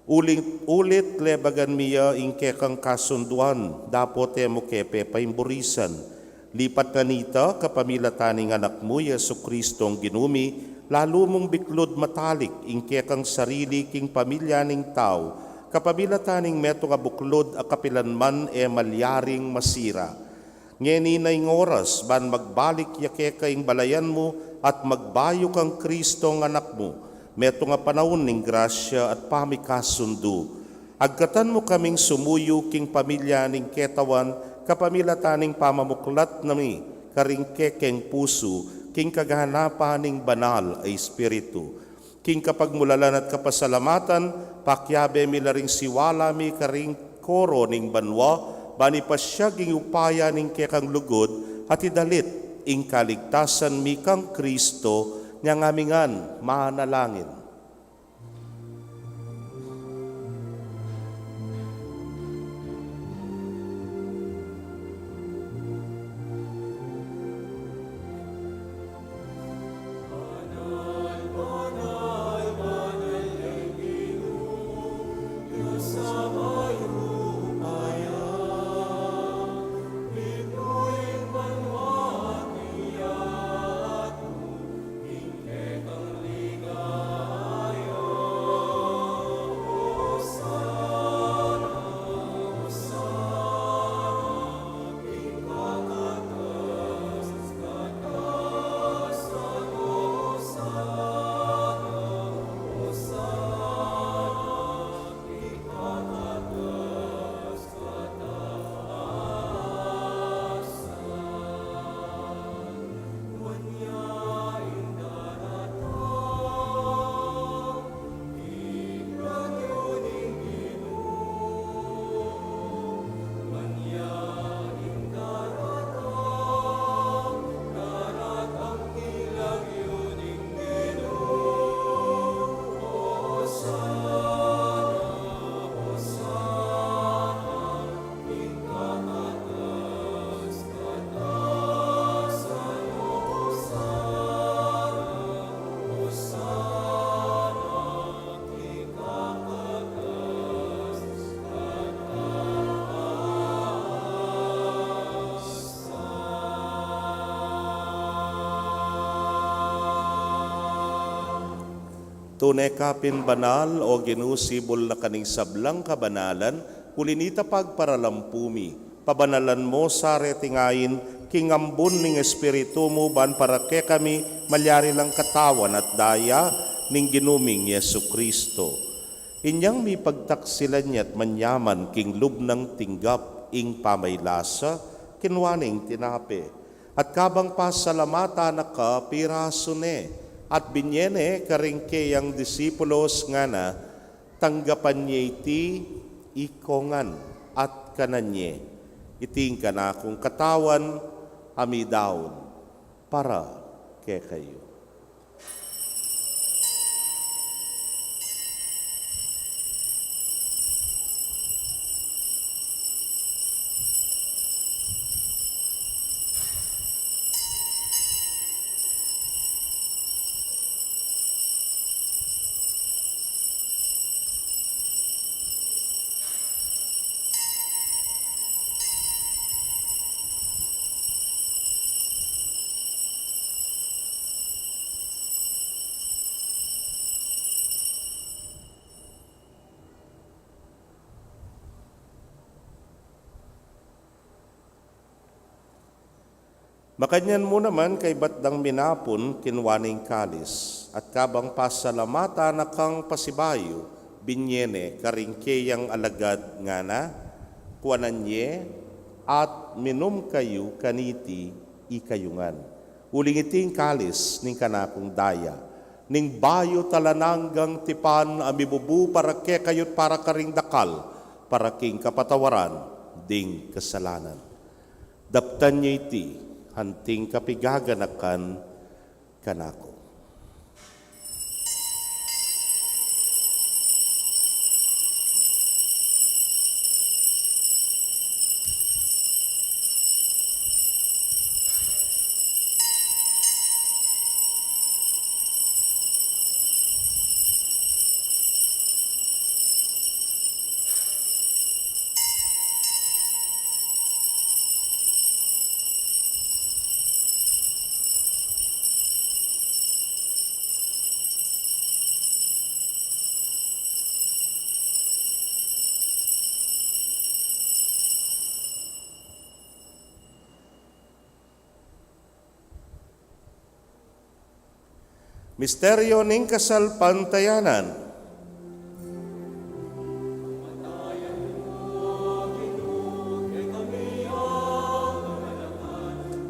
Ulit, ulit lebagan mi ya ing kekang kasunduan, dapot e mu ke pepaimburisan. Lipat na nita, kapamilatan ning Anak mu, Jesucristong Ginu mi, lalu mung biklud matalik ing kekang sarili king pamilya ning tau, kapamilatan ning metung a buklud a kapilan man e malyaring masira. Ngeni na ing oras ban magbalik ya keka ing balayan mu at magbayu kang Kristong Anak mu, metung a panaun ning grasya at pamikasundu. Agkatan mu kaming sumuyu king pamilya ning ketawan, kapamilatan ning pamamuklat na mi karing kekeng pusu, king kaganapan ning Banal a Espiritu. King kapagmulalan at kapasalamatan, pakiabe mi la ring siwala mi karing koro ning banua, ban ipasyag ing upaya ning kekang lugud, at idalit ing kaligtasan mi kang Kristo, nyang ami ngan manalangin. Tune ka pin banal, O Ginu, sibul na ka ning sablang kabanalan, uli nita pagparalampu mi. Pabanalan mo sa reting ain, king ambun ning Espiritu mu, ban para kekami malyari lang katawan at daya ning Ginu ming Jesucristo. Inyang mipagtaksilan ya at manyaman king lub nang tinggap ing pamaylasa, kinua ne ing tinape. At kabang pasalamatan na ka, pirasu ne, at binye ne karing keyang disipulos ngana, tanggapan ye iti ikongan at kanan ye. Iti ing kanakung katawan a midaun para kekayu. Makanyan mu naman kaybat dang minapun, kinua ne ing kalis, at kabang pasalamatan na kang pasibayu, binye ne karing keyang alagad, ngana: Kuanan ye at minum kayu kaniti ikayu ngan. Uling iti ing kalis ning kanakung daya, ning bayu at alang anggang tipan, a mibubu para kekayu't para karing dakal, para king kapatawaran ding kasalanan. Daptan ye iti anting kapigaganakan kanaku. Misteryo ning kasalpantayanan.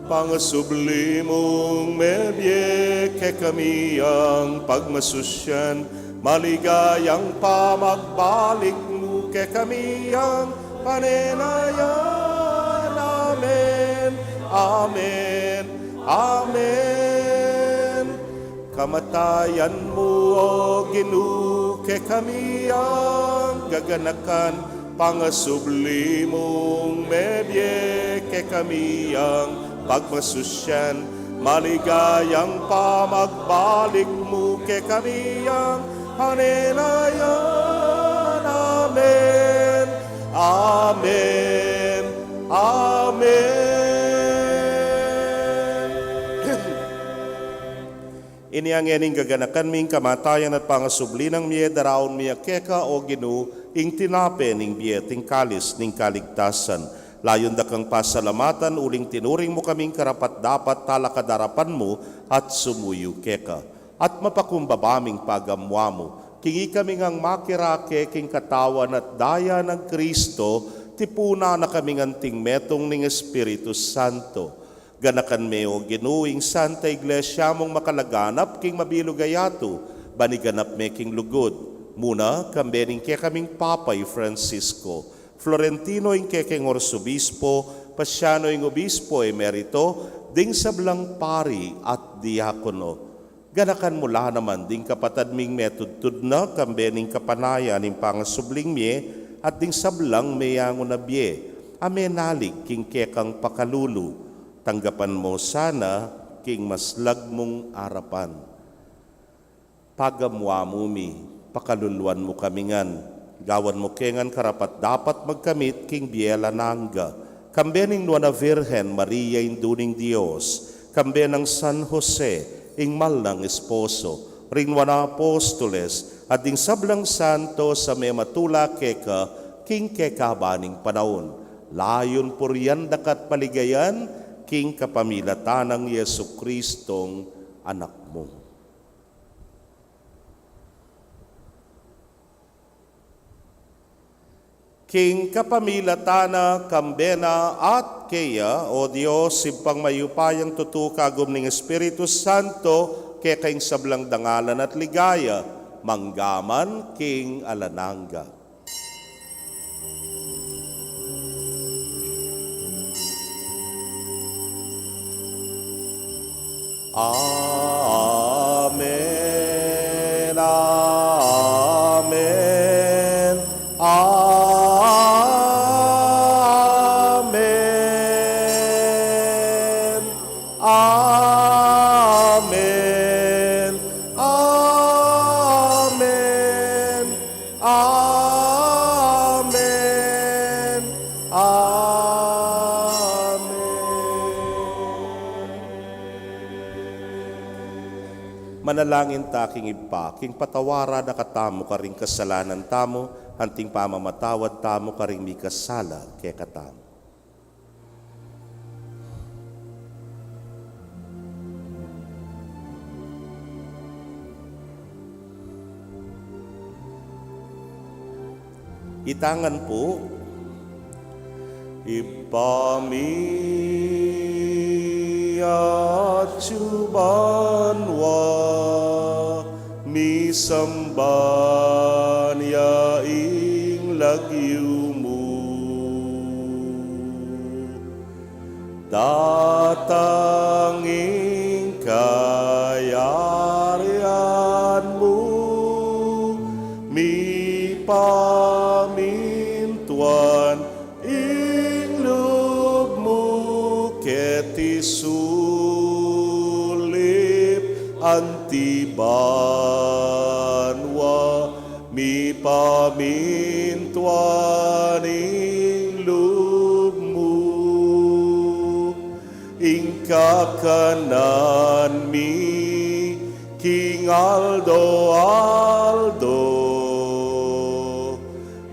Pangasubli mung mebie kekami yang pagmasusyan, maligayang pamagbalik mu kekami yang panenayan. Amen. Amen. Amen. Kamatayan mu, o Ginu, kekami yang gaganakan, pangasubli mung mebie kekami yang pagmasusyan, maligayang pamagbalik mu kekami yang panenayan. Amen. Amen. Amen. Inya ngening gaganakan mi ing kamatayan at pangasubli nang mie, daraun mi keka, o Ginu, ing tinape ning bie at ing kalis ning kaligtasan. Layun da kang pasalamatan uling tinuring mu kaming karapat-dapat talakad king arapan mu at sumuyu keka. At mapakumbaba ming pagamuan mu king ikami ngang makirake king katawan at daya nang Kristo, tipunan na kaming anting metung ning Espiritu Santo. Ganakan me, o Ginu, ing Santa Iglesia mung makalaganap king mabilug a yatu, ban iganap me king lugud, muna kambe ning kekaming Papa i Francisco, Florentino ing kekeng Arsobispo, Paciano ing Obispo Emerito, ding sablang pari at diakono. Ganakan mu la naman ding kapatad ming metudtud na kambe ning kapanayan ning pangasubling mie, at ding sablang meyangu na bie a menalig king kekang pakalulu. Tanggapan mu sana king maslag mung arapan. Pagamuan mu mi, pakaluluan mu kami ngan, gawan mu ke ngan karapat-dapat magkamit king bie alang angga, kambe ning Nuan a Virgen Maria, Indu ning Dios, kambe nang San Jose, ing mal nang esposo, ring nuan a apostoles, at ding sablang santos a mematula keka king kekaban ning panaun. Layun purian da ka at paligayan king kapamilatan nang Jesucristong Anak mu. King kapamilatan na, kambe na, at keya, o Dios, Ibpang mayupayang tutu, kagum ning Espiritu Santo, keka ing sablang dangalan at ligaya, mangga man king alang angga. Amen, amen, amen, amen, amen. Amen. Manalangin ta king Ibpa, king patawaran na katamu karing kasalanan tamu, anting pamamatawad tamu karing mikasala kekatamu. Itangan pu. Ibpa mi, atsu ka banua, misamban ya ing lagyu mu. Datang ing kayarian mu, mipamintuan ing lub mu keti sulip anti banua, mipamintuan ing lub mu. Ing kakanan mi king aldo-aldo,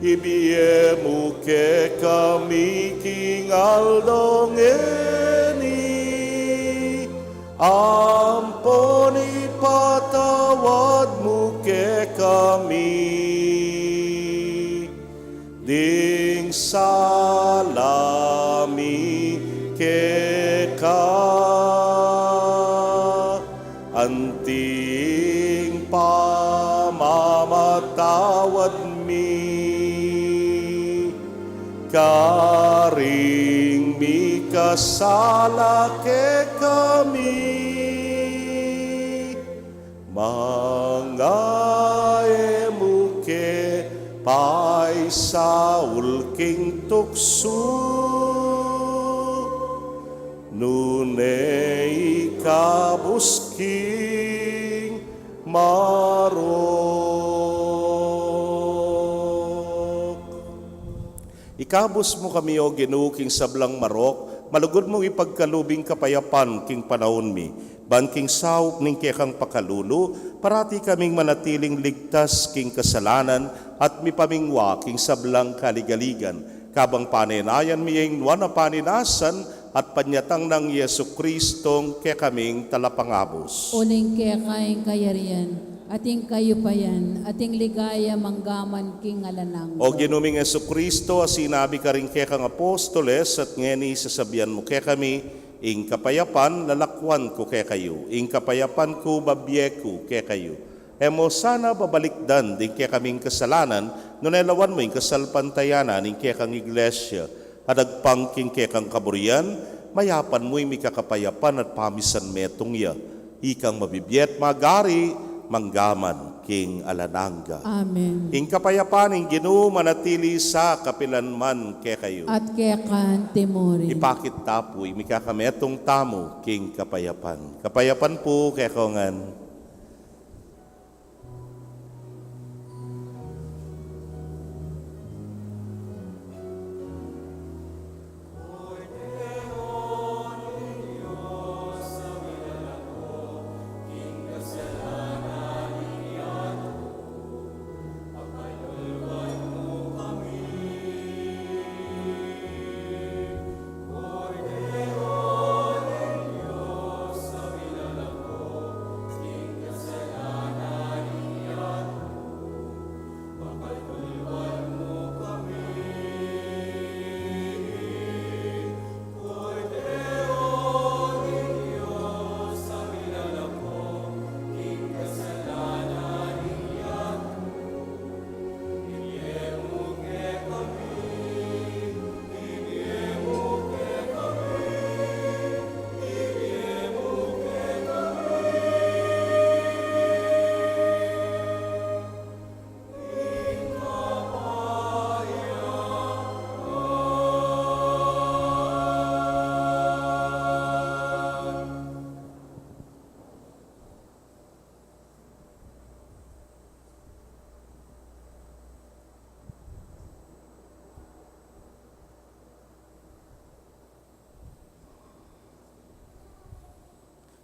ibie mu kekami king aldo ngeni, ampon ipatawad mu kekami ding sala mi keka, anti ing pamamatawad mi karing mikasala kekami. Manga e mu ke paisaul king tuksu, nune ikabus king marok. Ikabus mu kami, O Ginu, king sablang marok, malugud mung ipagkalub ing kapayapan king panaun mi, ban king saup ning kekang pakalulu, parati kaming manatiling ligtas king kasalanan at mipamingwa king sablang kaligaligan. Kabang panenayan mi ing nuan a paninasan at panyatang nang Jesucristong kekaming Talapangabus. Uling keka ing kayarian, at ing kayupayan, at ing ligaya manggaman king alang angga. O Ginu ming Jesucristo, a sinabi karing kekang apostoles, at ngeni sasabian mu kekami, ing kapayapan lalakwan ku kekayu, ing kapayapan ku babie ku kekayu. E mu sana babalikdan ding kekaming kasalanan, nune lawan mu ing kasalpantayanan ning kekang Iglesia, at agpang king kekang kaburian, mayapan mu ing mikakapayapan at pamisan metung ya. Ikang mabibie at magari, manggaman king alang angga. Amen. Ing kapayapan ning Ginu manatili sa kapilan man kekayu. At keka anti mu rin. Ipakit ta pu ing mikakametung tamu king kapayapan. Kapayapan pu kekongan.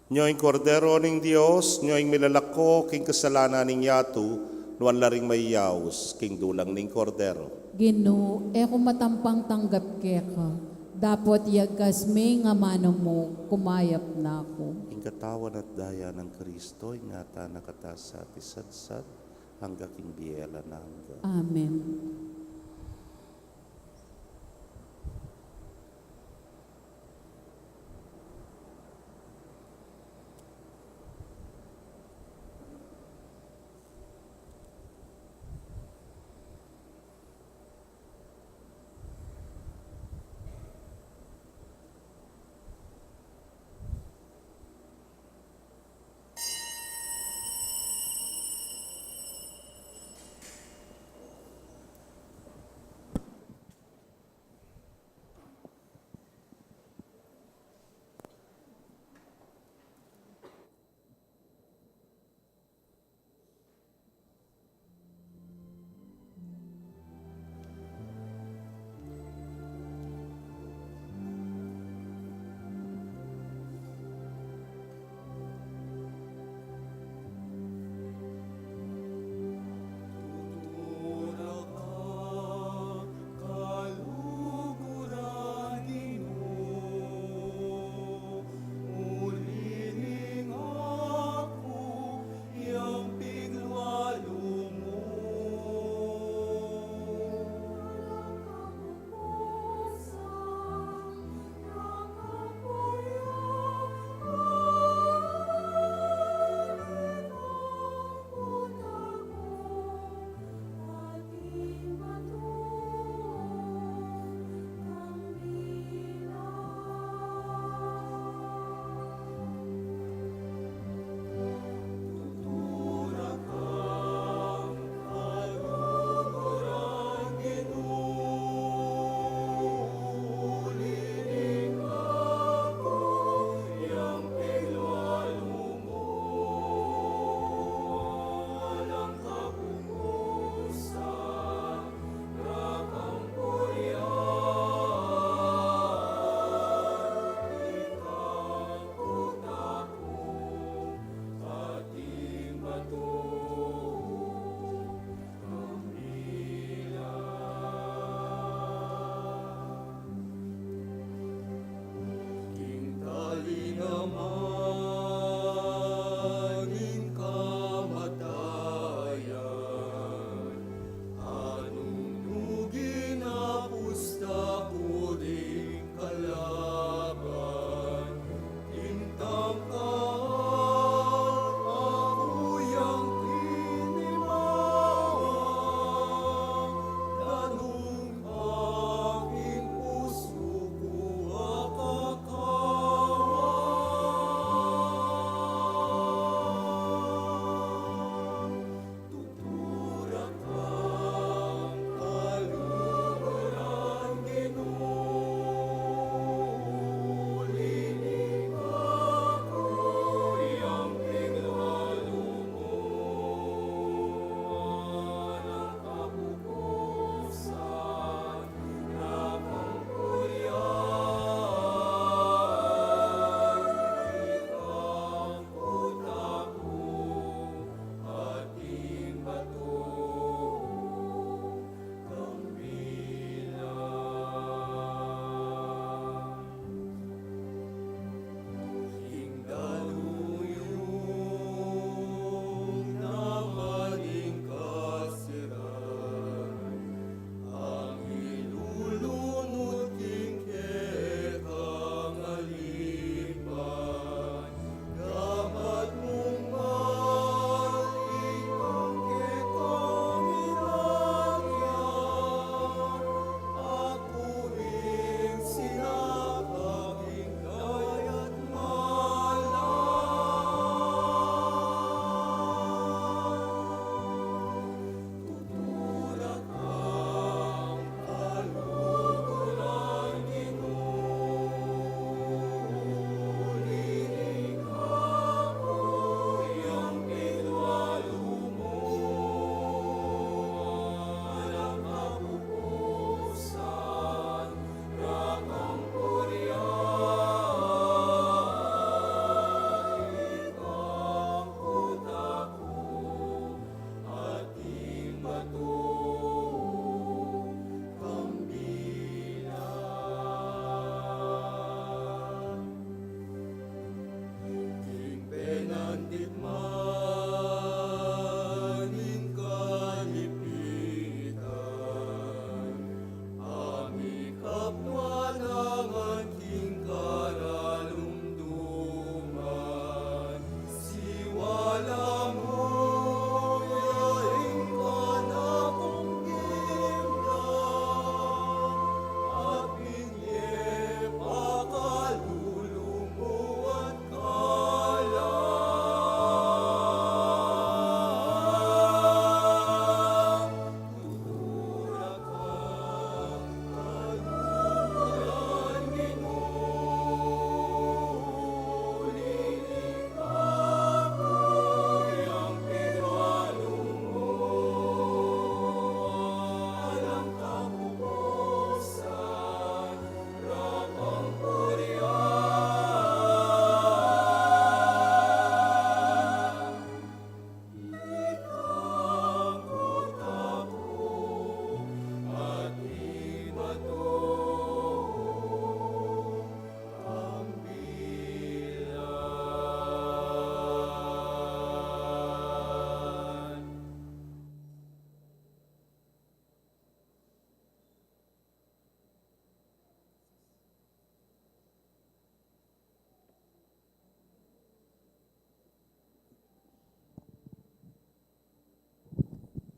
Nyo ing Kordero ning Dios, nyo ing milalako king kasalanan ning yatu, nuan la ring mayaus king dulang ning Kordero. Ginu, e ku matampang tanggap keka, dapot yagas me ing amanu mu, kumayap na ku. Ing katawan at daya nang Kristo, ingatan na kata sa at isadsad, angga king bie alang angga. Amen.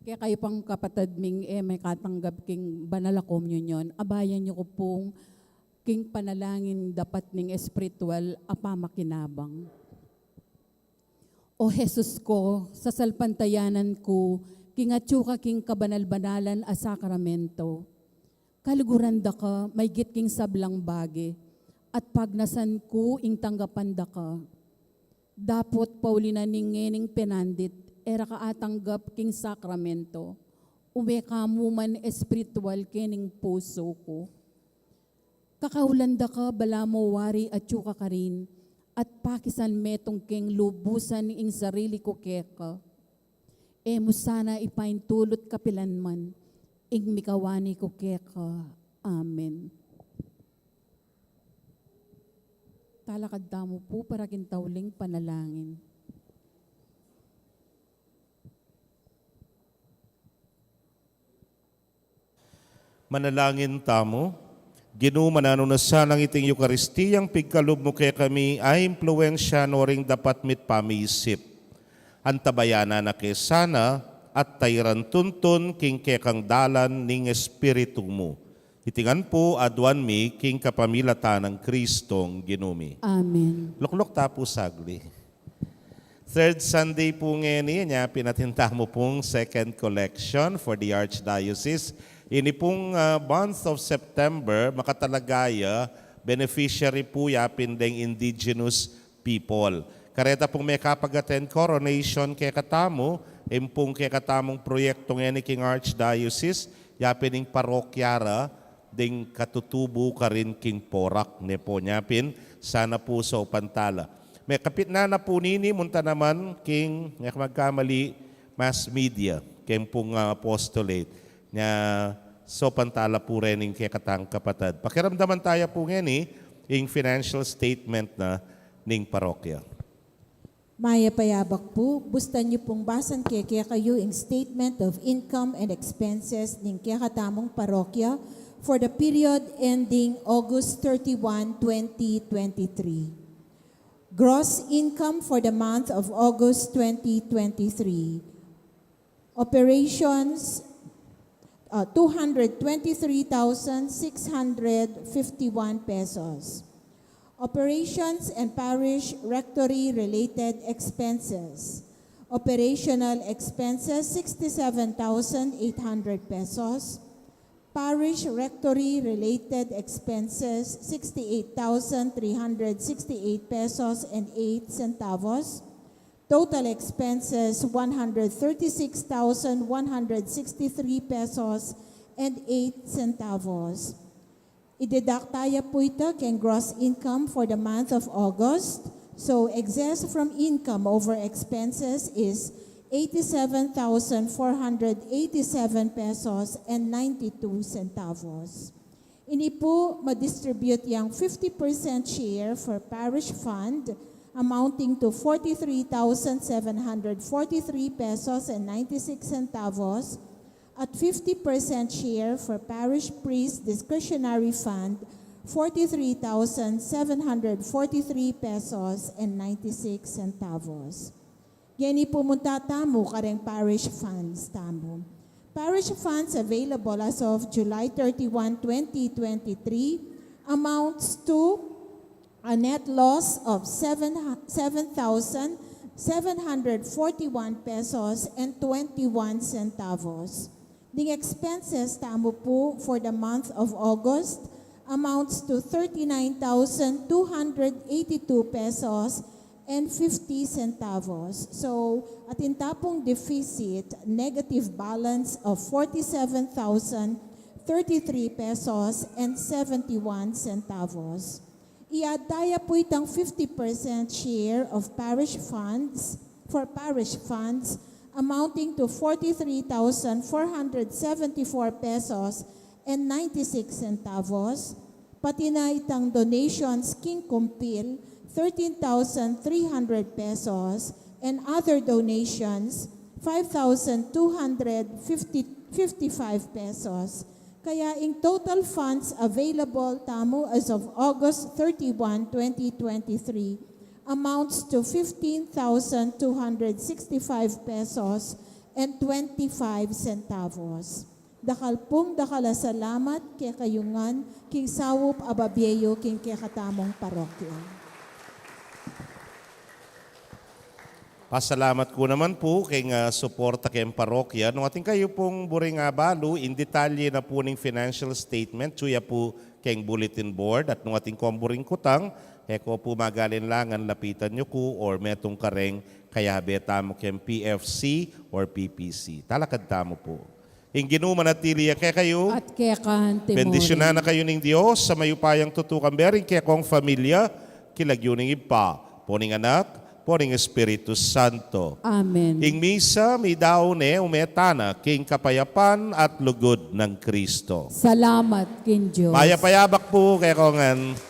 Kekayu pang kapatad ming e makatanggap king banal a komunyon, abayan yu ku pung king panalangin dapat ning espiritual a pamakinabang. O Jesus ku, sasalpantayanan ku king atyu ka king kabanal-banalan a sakramento. Kaluguran da ka maygit king sablang bage, at pagnasan ku ing tanggapan da ka. Dapot pauli na ning ngening penandit, e ra ka atanggap king sakramento, ume ka mu man espiritual kening pusu ku. Kakaulan da ka balamu wari atyu ka karin, at pakisan metung keng lubusan ing sarili ku keka. E mu sana ipaintulut kapilan man, ing mikawani ku keka. Amen. Talakad tamu pu para king tauling panalangin. Manalangin tamu. Ginu, mananu na sanang iting Eukaristiyang pigkalub mu kekami a impluensya no ring dapat mit pamisip. Antabayanan na ke sana at tairan tuntun king kekang dalan ning Espiritu mu. Iti ngan pu aduan mi king kapamilatan nang Kristong Ginu mi. Amen. Lukluk ta pu sagli. Third Sunday pu ngeni, nya pin atin tamu pung second collection for the Archdiocese. Ini pung, ah, month of September, makatalaga ya, beneficiary pu ya pin deng indigenous people. Kareta pung mekapag-attend coronation kekatamu, ing pung kekatamung proyektu ngeni king Archdiocese, ya pin ing parokya ra, ding katutubu karin king Porac, ne pu nya pin, sana pu saupan tala. Mekapit na na pu nini, munta naman king, e ku magkamali, mass media, keng pung, ah, apostolate. Nya, saupan tala pu reni ing kekatang kapatad. Pakiramdaman taya pu ngeni, ing financial statement na ning parokya. Mayap a yabak pu, bustan yu pung basan ke kekayu ing statement of income and expenses ning kekatamung parokya for the period ending August thirty-one, twenty twenty-three. Gross income for the month of August twenty twenty-three. Operations, uh, two hundred twenty-three thousand six hundred fifty-one pesos. Operations and parish rectory related expenses. Operational expenses, sixty-seven thousand eight hundred pesos. Parish rectory related expenses, sixty-eight thousand three hundred sixty-eight pesos and eight centavos. Total expenses, one hundred thirty-six thousand one hundred sixty-three pesos and eight centavos. I-deduct taya pu ita keng gross income for the month of August. So, excess from income over expenses is eighty-seven thousand four hundred eighty-seven pesos and ninety-two centavos. Ini pu, ma-distribute yang fifty percent share for parish fund, amounting to forty-three thousand seven hundred forty-three pesos and ninety-six centavos, at fifty percent share for parish priest discretionary fund, forty-three thousand seven hundred forty-three pesos and ninety-six centavos. Ngeni pu munta tamu kareng parish funds tamu. Parish funds available as of July thirty-one, twenty twenty-three amounts to a net loss of seven, seven thousand seven hundred forty-one pesos and twenty-one centavos. Ding expenses tamu pu for the month of August amounts to thirty-nine thousand two hundred eighty-two pesos and fifty centavos. So, atin ta pung deficit, negative balance of forty-seven thousand thirty-three pesos and seventy-one centavos. I-add taya pu itang fifty percent share of parish funds, for parish funds, amounting to forty-three thousand four hundred seventy-four pesos and ninety-six centavos, pati na itang donations king Kumpil, thirteen thousand three hundred pesos, and other donations, five thousand two hundred fifty, fifty-five pesos. Kaya ing total funds available tamu as of August thirty-one, twenty twenty-three amounts to fifteen thousand two hundred sixty-five pesos and twenty-five centavos. Dakal pung dakal a salamat kekayu ngan king saup a bibie yu king kekatamung parokya. Pasalamat ku naman pu keng, ah, suporta keng parokya. Nung atin kayu pung buring abalu, in detalye na pu ning financial statement, atyu ya pu keng bulletin board, at nung atin kong buring kutang, e ko pu magalinlangan, lapitan yu ku or metung kareng kayabe tamu keng P F C or P P C. Talakad tamu pu. Ing Ginu manatili ya kekayu. At keka naman. Bendisyunan na kayu ning Dios a mayupayang tutukan, bering kekong familia, king lagyu ning Ibpa, ampo ning Anak, ampo ning Espiritu Santo. Amen. Ing misa meyari ne, ume tana king kapayapan at lugud nang Kristo. Salamat king Dios. Mayap a yabak pu kekongan.